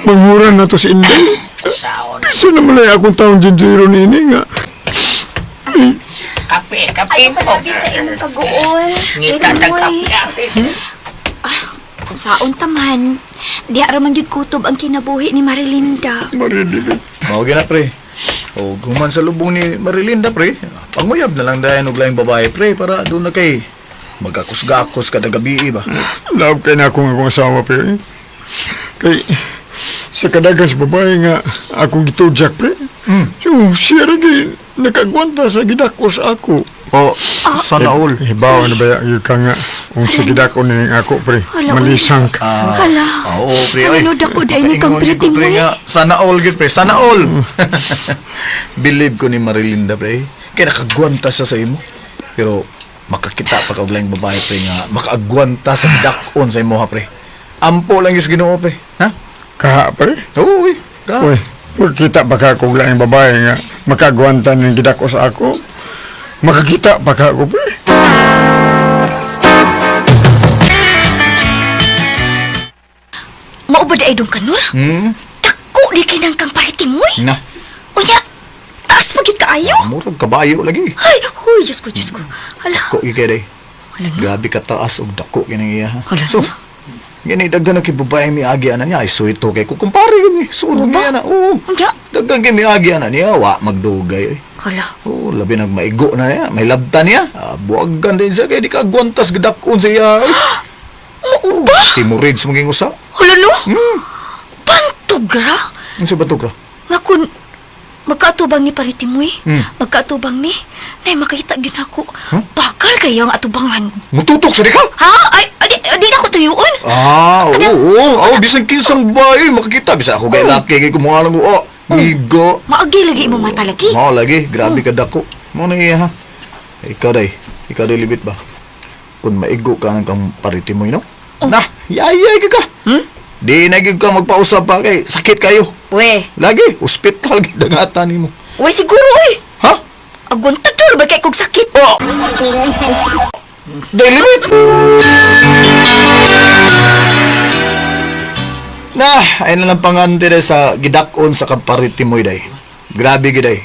Manghuran na to si Inday. Kasi naman ay akong taong jinjiro nini nga. Ay, Kape, kape Ayaw po. palabi sa imong kaguol. Ngita Pero, tag uy, kape. Kung saon ta man, diha ra man gyud kutob ang kinabuhi ni Marilinda. Marilinda. Mao na pre. O guman sa lubong ni Marilinda pre. Panguyab na lang dayon og laing babae pre para doon na kay magakus-gakos kada gabi ba. Love kay na akong akong asawa, pre. Kay, sa kadagan sa babae nga akong gitudjak, pre. So, siya rin nakagwanta sa gidako sa ako. O, sana all. Hibaw na ba yun ka nga kung sa gidako ni ako, pre. Hala, uy. Malisang ka. Hala. Oo, pre. Oy. Ano dako dahil ni kang Makaingon pre ko, pre, Timoy? nga. Sana all gid pre. Sana all. Believe ko ni Marilinda pre. Kaya nakagwanta siya sa imo. Pero makakita pa ka og laing babae pre nga makaagwanta sa dakon sa imo ha pre. Ampo lang is Ginoo pre. Ha? Kaha, pre. Oo, uy. Kaha. Uy, magkita pa ka kung laing babae nga makagwanta ng gidako sa ako. Makakita pa ka ako, pre. Mao ba daay dong kanur? Dako di kinang kang paritimoy. Na. Unya, taas pa gyud kaayo. Murag kabayo lagi. Ay, huy, Diyos ko, Diyos ko. Hala. Dako gyud kay day. Hala no. Grabe ka taas og dako kining iya ha. Hala, So, gani daghan na kay babae miagi ana niya ay suito kay kukumpare kami. Suod niya na. Oo. Unya. Daghan kay miagi ana niya wa magdugay oy. Hala. Oh, labi nagmaigo na niya. May labta niya. Ah, buwagan din siya kay di ka agwantas gidakon sa iya. Oy. Mao ba? Timurids maging usa. Hala no. Pantugra. Unsa ba to, gra? Nga kun magkaatubang ni Paritimoy, magkaatubang mi, nay makita gyud ako. Bakal kayo ang atubangan. Mututok sa di ka? Ha? Ay, adi, adi na ko tuyuon. Ah, oo, oo. Oh, bisan kinsang babae makakita bisan ako kay laki kay kumuha lang ko. Oh, migo. Maagi lagi imo mata lagi. Mao lagi, grabe ka dako. Mao na iya ha. Ikaw day, ikaw day libit ba? Kung maigo ka ng kang pariti mo, no? Na, yayay ka ka. Di na gyud ka magpausap pa kay sakit kayo. We, Lagi, ospital gid dangatan nimo. we siguro oy. Ha? Aguntador ba kay kog sakit? Oh! Day limit! Na, ay na lang pangante day sa gidakon sa kapariti mo day. Grabe giday.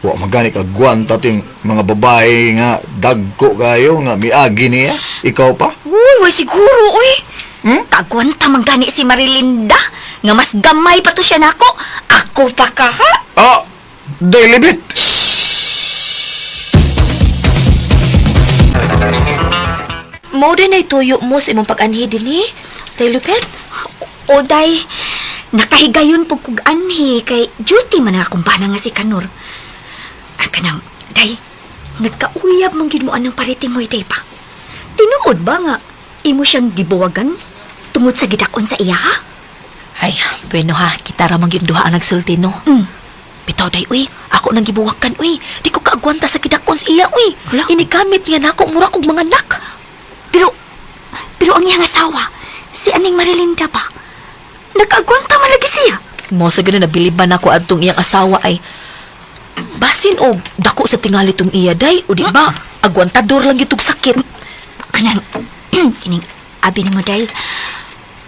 Wa magani ka gwanta ting mga babae nga dagko kayo nga miagi niya. Ikaw pa? Uy, we siguro oy. Kagwanta man gani si Marilinda nga mas gamay pa to siya nako. Ako pa ka ha? Ah, day limit. Mao din ay tuyo mo sa imong pag-anhi dinhi. Tay Lupet. O day, nakahigayon po kog anhi kay duty man ang akong bana nga si Kanor. Ang kanang, day, nagkauyab man gid mo anang paritimoy day pa. Tinuod ba nga imo siyang gibuwagan tungod sa gidakon sa iya ha? Ay, bueno ha, kita ra man gyud duha ang nagsulti no. Bitaw day uy, ako nang gibuwakan uy. Di ko kaagwanta sa gidakon sa iya uy. Inigamit niya nako mura kog mga anak. Pero, pero ang iyang asawa, si Aning Marilinda ba? Nakaagwanta man lagi siya. Mo sa ganun nabiliban ako adtong iyang asawa ay basin og dako sa tingali tong iya day o di ba agwantador lang gyud tog sakit. Kanang, kining abi nimo day,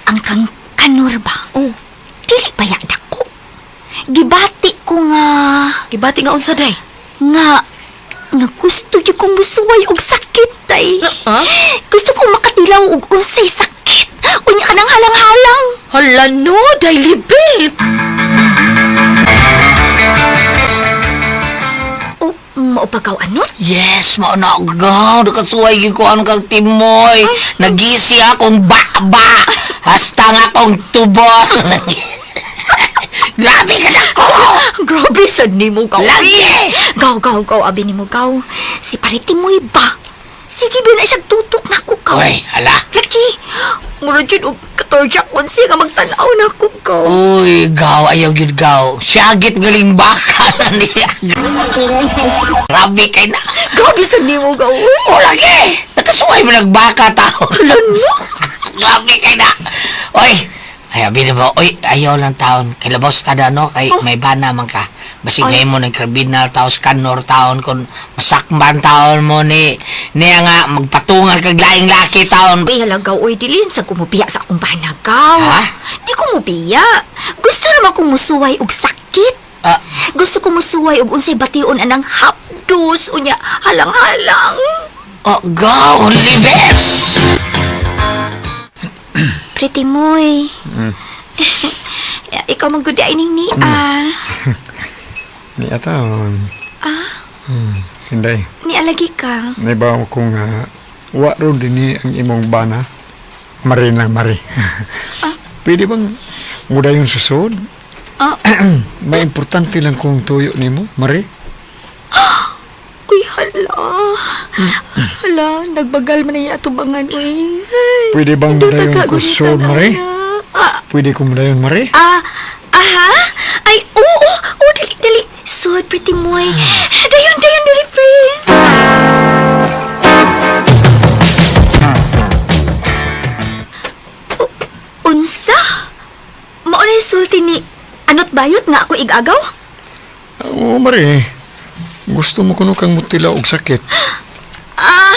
ang kang kanor ba? Oh, Dili pa ya dako. Gibati ko nga, gibati nga unsa day? nga, nga gusto gyud kong musuway og sakit day. Ha? Gusto kong makatilaw og unsay sakit. Unya ka nang halang-halang. Hala no, day libit. O, mao pa kaw anot? Yes, mao na gaw. Nakasuway gyud ko ang kang Timoy. Nagisi akong baba. Hasta nga akong tubol. Grabe ka na ko! Grabe sad nimo gaw. Lagi! Gaw, gaw, gaw, abi nimo gaw. Si Paritimoy ba? Sige ba na siya tutok na ko gaw. Uy, hala. Laki! Mura jud og katorjak unsi nga magtan-aw na ko gaw. Uy, gaw, ayaw gyud gaw. Siyagit galing baka na niya. Grabe kay na. Grabe sad nimo gaw. Uy. O lagi! Nakasuway mo nagbaka tao. Hala no. Grabe kay na. Oy, ay, abi na ba? Oy, ayaw lang taon. Kay labos ta na, no? Kay may bana man ka. Basig Ay. ngayon mo ng kriminal taos kanor taon kung masakman taon mo ni niya nga magpatungan kag laing laki taon. Uy, hala gaw, uy, dilin sa kumubiya sa akong banagaw. Ha? Di ko mubiya. Gusto naman kong musuway og sakit. Ah. Gusto ko musuway og unsay bation anang hapdos produce unya halang-halang. Oh, go, libes! Pretty moy. Ikaw man gud ay ning nia. Ni ataon. Ah, Hinday. niya lagi ka. Naibaw ko nga wa ron dinhi ang imong bana. Mari na mari. Pwede bang mudayon susod? Ah. May importante lang kung tuyo nimo, Mari. Uy, hala. Hala, nagbagal man na atubangan, uy. Ay, Pwede bang hindi mudayon ka ko sud, kagunitan, Mari? ana. Ah, Pwede ko mudayon, Mari? ah, aha? Ay, oo, oo, oo, dali, dali. Sud, pretty moy. Dayon, dayon, dali, pre. Unsa? Mao na yung sulti ni Anot Bayot nga ako igagaw? Oo, Mari. Gusto mo kuno kang mutila og sakit. Ah,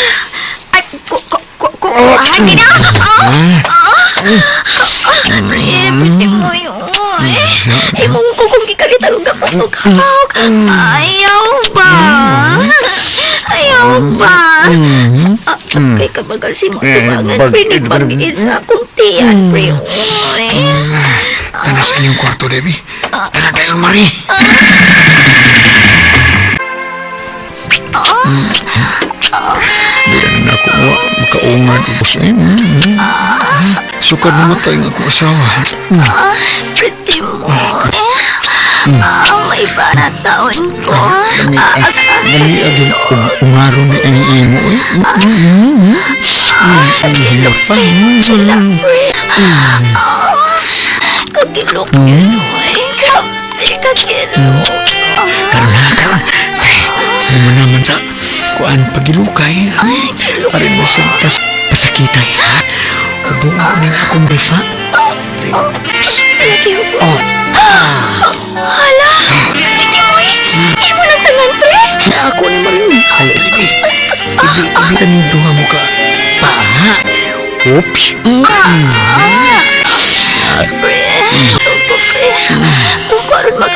ay, ko, ko, ko, ko, ah, hindi na. Ah, ah, ah, pre, pretty mo yun. Eh, mo ko kung gikalitan og kapasok hawk. Ayaw ba? Ayaw ba? Ah, kay kabagal si mo tubangan, pre, nagbag-id sa akong tiyan, pre. Uy. Tanas inyong kwarto, Debbie. Tanan dayon, Mari. Di na na ako mo makaungan ubos eh. Sukad namatay ang akong asawa. Ah, pretty mo. Eh, ah, may ba na taon ko? Lami, ah, lami agin ungaro ni ang imo eh. Kagilok Pa. sila, pre. Ah, kagilok yun, oy. Grabe, kagilok. Karon ha, karon. Ay, mo naman sa kuan pagilukay. Ay, kilok. Arin mo sa pasakitay ha. Ubo ako ning akong rifa. Oh, lagi ko. Oh. Hala, hindi mo eh. Hindi mo nang tangan, pre. Ako ni Mario. Hala, ibi. Ibi, ibi taning duha mo ka. Paa. Oops. Ah, pre. Tuko, pre. Tuko, aron mag-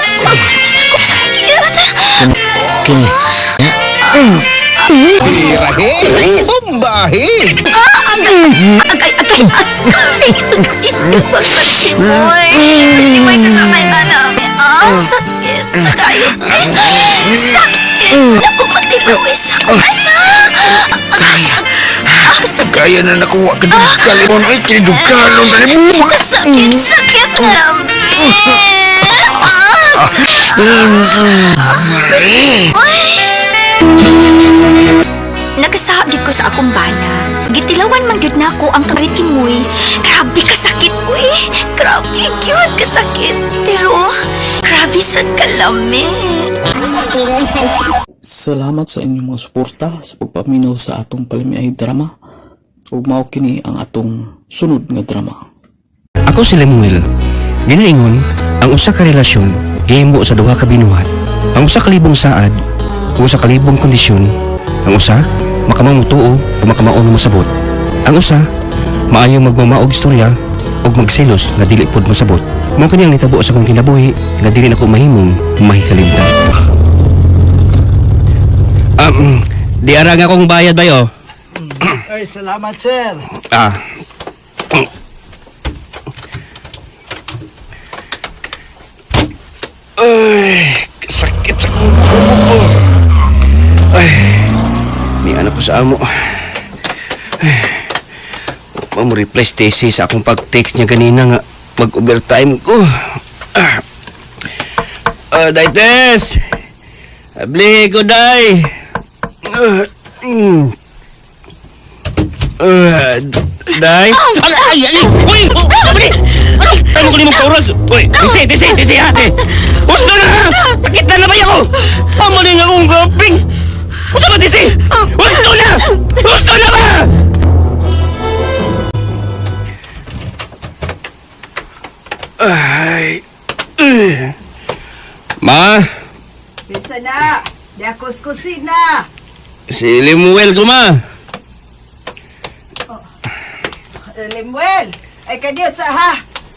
Sakit. Kini. Bombahe! Ah, agay, agay, agay, agay. Timoy, Timoy, kakakay ka na. Ah, sakit. Sakayo. Sakit. Naku, matilaw eh. Sakit na. Kaya. Ah, sakit. Kaya na nakuha ka dugkalimon. Ay, kinidugkalon. Sakit, sakit. Grabe. Ah, Mari. Uy. Nagasaha gid ko sa akong bana. Gitilawan man gyud nako ang karitimoy. Grabe kasakit, uy. Grabe gyud kasakit. Pero grabe sad kalami. Salamat sa inyong mga suporta sa pagpaminaw sa atong palamiay drama. Ug mao kini ang atong sunod nga drama. Ako si Lemuel. Ginaingon, ang usa ka relasyon gihimo sa duha ka binuhat. Ang usa ka libong saad, ug usa ka libong kondisyon. Ang usa, makamao motuo ug makamao nga mosabot. Ang usa, maayo magmamaog istorya ug magselos nga dili pud mosabot. Mao kini ang nitabo sa akong kinabuhi nga dili nako mahimong mahikalimtan. Di ara nga akong bayad bayo. Ay, salamat, sir. Ah. Ay, sakit sa akong bubo ko. Ay, ni anak ko sa amo. Ay, wa mo reply Stacy sa akong pag-text niya kanina nga mag-overtime ko. Ah, ah Day Tess! Abli ko, Day! Ah, Ah, Day? Ay, ay, ay! Uy! Oh, sabi ni! Ano? Tayo mo ko nimong kauras! Uy! Disi, disi, disi, ate! Gusto na! Pakita na ba ako? Amo na nga akong gaping! Gusto ba, disi? Gusto na! Gusto na ba? Ay... Eh. Ma, Pinsa na! Di ako sa kusina! si Limuel ko, ma. Limuel! Ay kadiyot sa ha!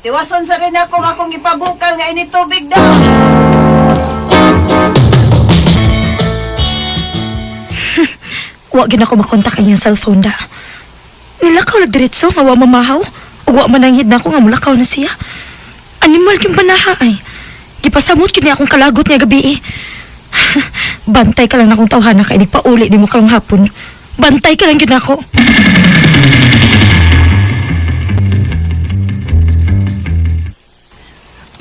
Tiwason sa rin ako akong ipabukal nga ini tubig daw! Wa gyud ako makontak ang iyang cellphone da. Nilakaw lag diretso nga wa mamahaw. Ug wa mananghid na ako nga mulakaw na siya. Animal yung banaha ay. Gipasamot gyud niya akong kalagot niya gabi eh. Bantay ka lang na akong tawhana kay nagpauli nimo karong hapon. Bantay ka lang gyud nako.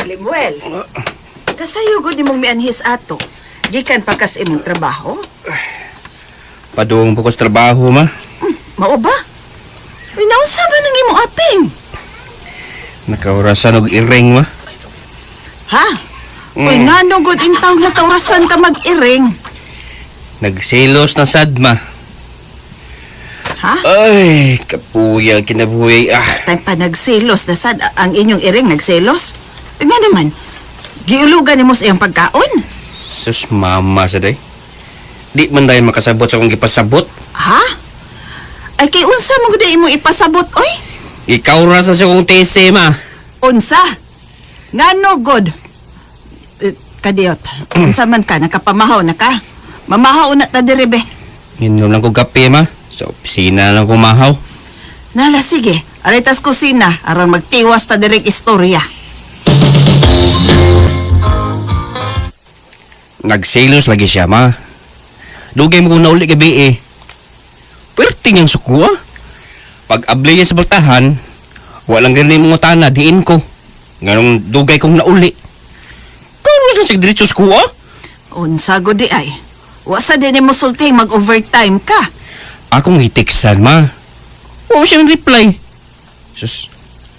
Limuel, kasayo gud nimong mianhis ato. Gikan pa kas imong trabaho? Padung po ko sa trabaho, ma. Mao ba? Uy, naunsa ba nang imong aping? Nakaurasan og iring, ma. Ha? Uy, ngano gud intaw nga kaurasan ka mag-iring? Nagselos na sad, ma. Ha? Ay, kapuya kinabuhi. Ah, Time pa nagselos na sad ang inyong iring nagselos? Uy, nga naman, giulugan nimo sa iyang pagkaon? Sus mama sa day. Di man dahil makasabot sa akong gipasabot. Ha? Ay kay unsa mo gud imong ipasabot oy? Ikaw ra sa akong tese, ma. Unsa? Ngano god? Eh, kadiyot. Unsa man ka nakapamahaw na ka? Mamahaw na ta diri be. Inom lang ko kape, ma. Sa opisina lang ko mahaw. Nala sige, aray tas kusina aron magtiwas ta diri istorya. Nagselos lagi siya, ma. Dugay mo kong nauli gabi eh. Pwerte niyang suko, ah. Pag abli niya sa baltahan, walang ganun yung mga tana, diin ko. Nganong dugay kong nauli. Karos lang siya diretso sa kuha. Unsa gud di ay? Wa sa din mo sulti mag-overtime ka. Akong itiksan, ma. Huwag mo siya reply. Sus,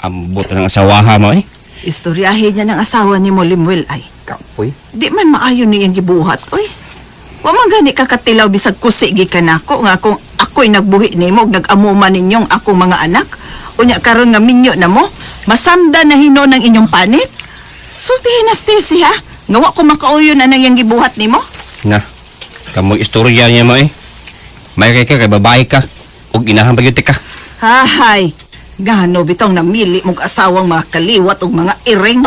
ambot na ng asawaha mo eh. Istoryahe niya ng asawa ni mo Limuel ay. Kapoy. Di man maayo niyang gibuhat, oy. Wa man gani ka katilaw bisag kusi gikan nako nga kung ako'y nagbuhi nimo ug nag-amuma ninyong akong mga anak. Unya karon nga minyo na mo, masamda na hino ng inyong panit. Sultihin na Stacy ha. Nga wa ko makauyon anang iyang gibuhat nimo. Na, kamoy istorya niya mo eh. May kay ka, kay babae ka. Ug inahan pa gyud ka. Hahay. Gano bitong namili mong asawang mga kaliwat ug mga iring.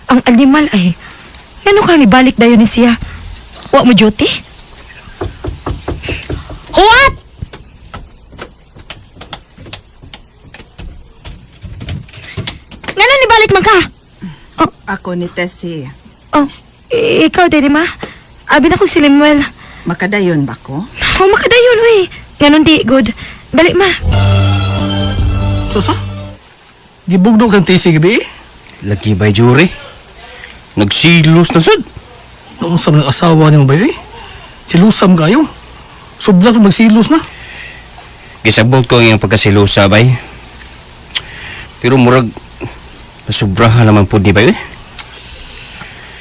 Ang animal ay. Ngano ka nibalik dayon ni siya? Wa mo duty? Huwat! Ngano nibalik man ka? Ako ni Tessie. Oh, ikaw diri ma. Abi na ko si Lemuel. Makadayon ba ko? Oh, makadayon uy. Nganon di good. Dali ma. Susa? Gibugno kang tisi gabi eh. Lagi bay jury. Nagsilos na sad. Naunsa man ang asawa nimo ba eh? Silusam kayo. Sobra kung magsilos na. Gisabot ko ang iyang pagkasilosa bay. Pero murag nasubrahan naman pud ni bay eh.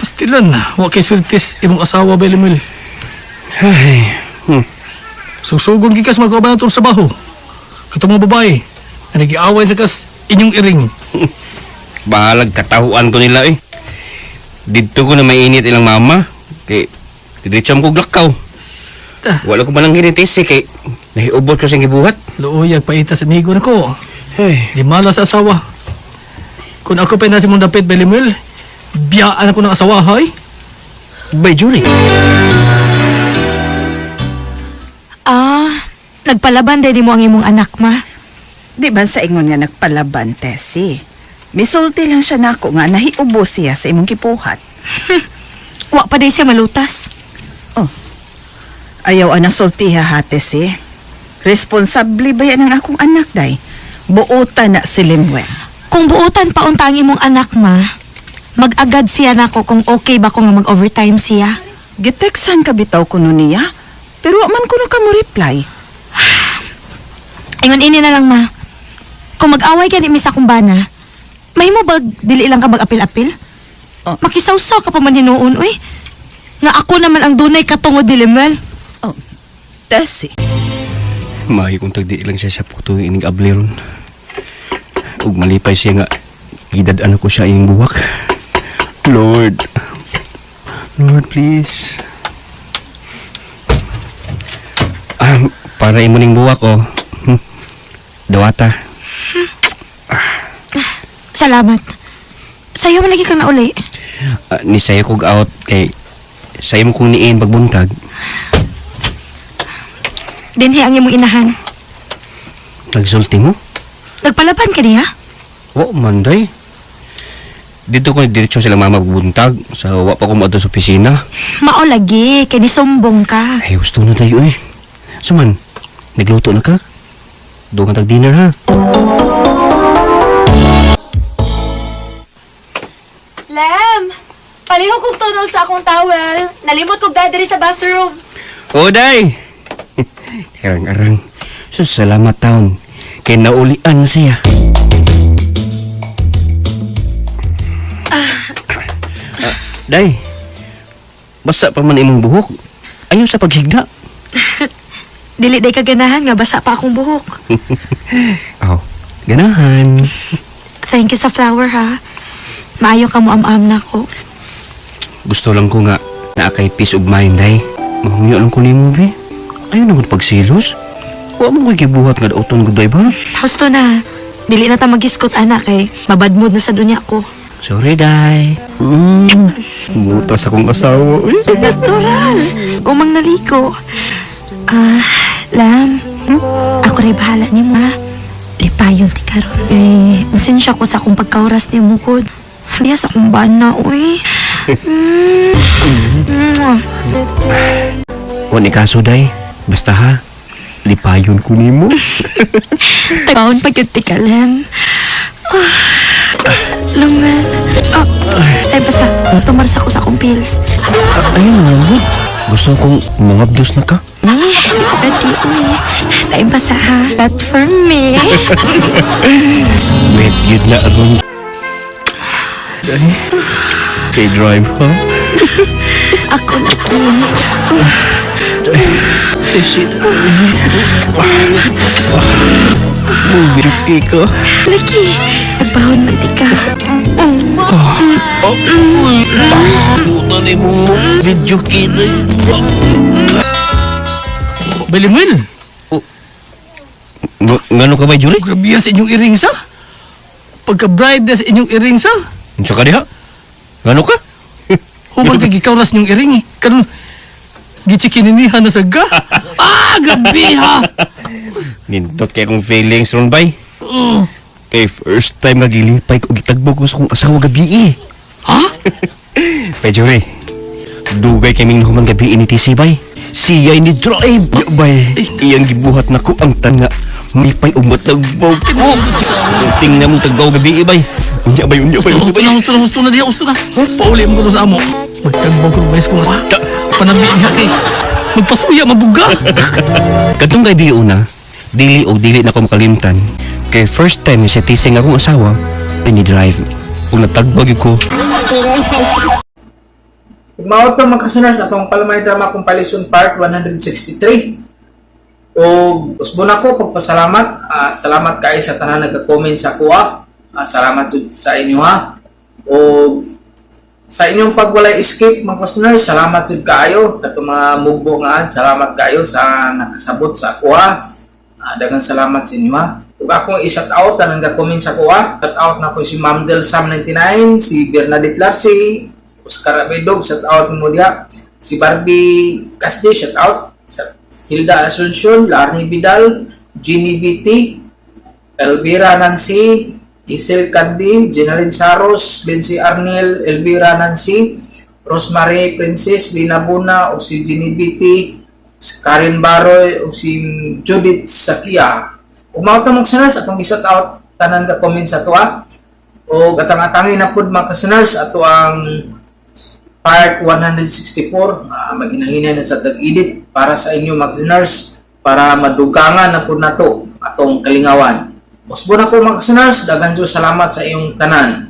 Pastilan na, wa kay sweltis imong asawa ba Lemuel. Ay, Susugon gikas magkauban na sa baho. Katong mga babae, na nagiaway sa kas inyong iring. Bahalag katahuan ko nila eh. Didto ko na mainit ilang mama. Kay diretso mo kog lakaw. Wala ko man ang ginitisi kay nahiubot ko sa gibuhat. Luoy, paita sa amigo na ko. Hey. Di mala sa asawa. Kung ako pa nasa mong dapit, ba Lemuel, biyaan ako ng asawa, hay? Bay jury. Ah, nagpalaban dahil mo ang imong anak ma. Di ba sa ingon nga nagpalaban, Tessie? Misulti lang siya nako nga nahiubo siya sa imong gibuhat. Wa pa day siya malutas. Oh. Ayaw anang sultiha ha, Tessie. Responsable ba yan ang akong anak, day? Buutan na si Limuel. Kung buutan pa unta ang imong anak ma, mag-agad siya nako kung okay ba kung mag-overtime siya. Giteksan ka bitaw kuno niya, pero wa man kuno ka mo reply. Ingon ini na lang ma. Kung mag-away ka ni Miss akong bana, may mo bag dili lang ka mag-apil-apil? Oh. Makisawsaw ka pa man hinuon, uy. Nga ako naman ang dunay katungod ni Lemuel. Oh, Tessie. Maayo kung tagdi lang siya sa puto ining abli ron. Ug malipay siya nga gidad-an ko siya ining buwak. Lord. Lord, please. Ah, para imo ning buwak oh. Dawata. Salamat. Sayo man lagi kang nauli. Ni sayo kog out kay Sa imo kong niin pagbuntag, Dinhi ang imong inahan. Nagsulti mo? Nagpalaban ka niya? Wa man day. Dito ko nagdiretso sila mama pagbuntag sa wa pa ko moadto sa opisina. Mao lagi kay nisumbong ka. Ay, gusto na tayo eh. So man, nagluto na ka? Doon ka tag-dinner ha? Lem, paliho kog tunol sa akong towel. Nalimot kog dadiri sa bathroom. O, day! Arang-arang. So, salamat taon. Kay naulian na siya. Ah, day, basa pa man imong buhok. Ayaw sa pagsigda. Dili day kaganahan nga basa pa akong buhok. Oh, ganahan. Thank you sa flower ha. Maayo ka mo am-am na ko. Gusto lang ko nga naa kay peace of mind, day. Mahungyo lang ko nimo, be. Ayaw na gud pagsilos. Wa mo ko'y gibuhat nga dauton gud, day ba? Husto na. Dili na ta magiskot ana kay mabadmood na sa dunya ko. Sorry, day. Mutas akong asawa. Uy. Natural. Umang naliko. Ah, Lam. Ako rin bahala ni ma. Lipayon ti karon. Eh, konsensya ko sa akong pagkauras ni mukod. Diya sa akong bana, uy. Mwah. Wa ni kaso, day. Basta ha, lipayon ko nimo. Tagbaon pa gyud ti ka, Lem. Ah, Lumel. Ah, ay, basta. Tumarsa ko sa akong pills. Ayun lang, good. Gusto kong mangabdos na ka. Eh, di ko pwede, uy. Time pa sa ha. That for me. Wait, yun na aron. Day. Kay drive, ha? Ako lagi. Shit. Mubirki ka. Lagi. Nagbahon man ti ka. Oh, Puta ni mo. Video kita. Balimuel! Ngano ka ba, Jury? Grabe sa inyong iring sa. Pagka-bride na sa inyong iring sa. Unsa ka diha? Ngano ka? Human kay gikawras inyong iring eh. Karon gichikininihan na sa ga. Ah, grabe ha. Nindot kay akong feelings ron bay. Oh. Kay first time nga gilipay ko gitagbo ko sa akong asawa gabi eh. Ha? Bay, Jury. Dugay kaming nahuman gabi ni TC bay. Siya ni drive bay. Iyang gibuhat na ko ang tanga. Lipay og matagbaw ko. Ting na mong tagbaw gabi eh, bay. Unya bay, unya bay, unya Husto bay. na, husto na, husto na diha, husto na. Pauli mo ko to sa amo. Magtagbaw ko ng ko nga. Panabi niya kay. Magpasuya, mabuga. Kadtong gabi una, dili og dili na ko makalimtan. Kay first time nga si TC nga akong asawa, ni drive. Ug natagbag gyud ko. Mao to mga kasunars atong Palmay Drama Compilation Part 163. O usbon ako pagpasalamat. Ah, salamat kay sa tanan nagka-comment sa kuha. Ah, salamat jud sa inyo ha. O sa inyong pagwalay escape mga kasunars, salamat jud kaayo katong mga mugbo nga ad, salamat kaayo sa nakasabot sa kuha. Ah, daghang salamat sa inyo ha. Ug akong i-shout out tanang ga-comment sa kuha. Shout out na ko si Ma'am Del Sam 99, si Bernadette Larsi, Oscar Abedog, shout out mo diha. Si Barbie Casdi, shout out. Hilda Asuncion, Larnie Vidal, Ginny BT, Elvira Nancy, Isel Candy, Jenaline Saros, Lindsay Arnel, Elvira Nancy, Rosemary Princess, Lina Buna, o si Ginny BT, si Karen Baroy, o si Judith Sakia. Ug mao to mga kasunars, atong i-shout out tanan ga comment sa tuwa. O atang-atangin na pud mga kasunars ato ang part 164, maghinahina na sa tag-edit para sa inyo mga kasunars para madugangan na pud nato atong kalingawan. Usbo na ko mga kasunars, daghan jud salamat sa iyong tanan.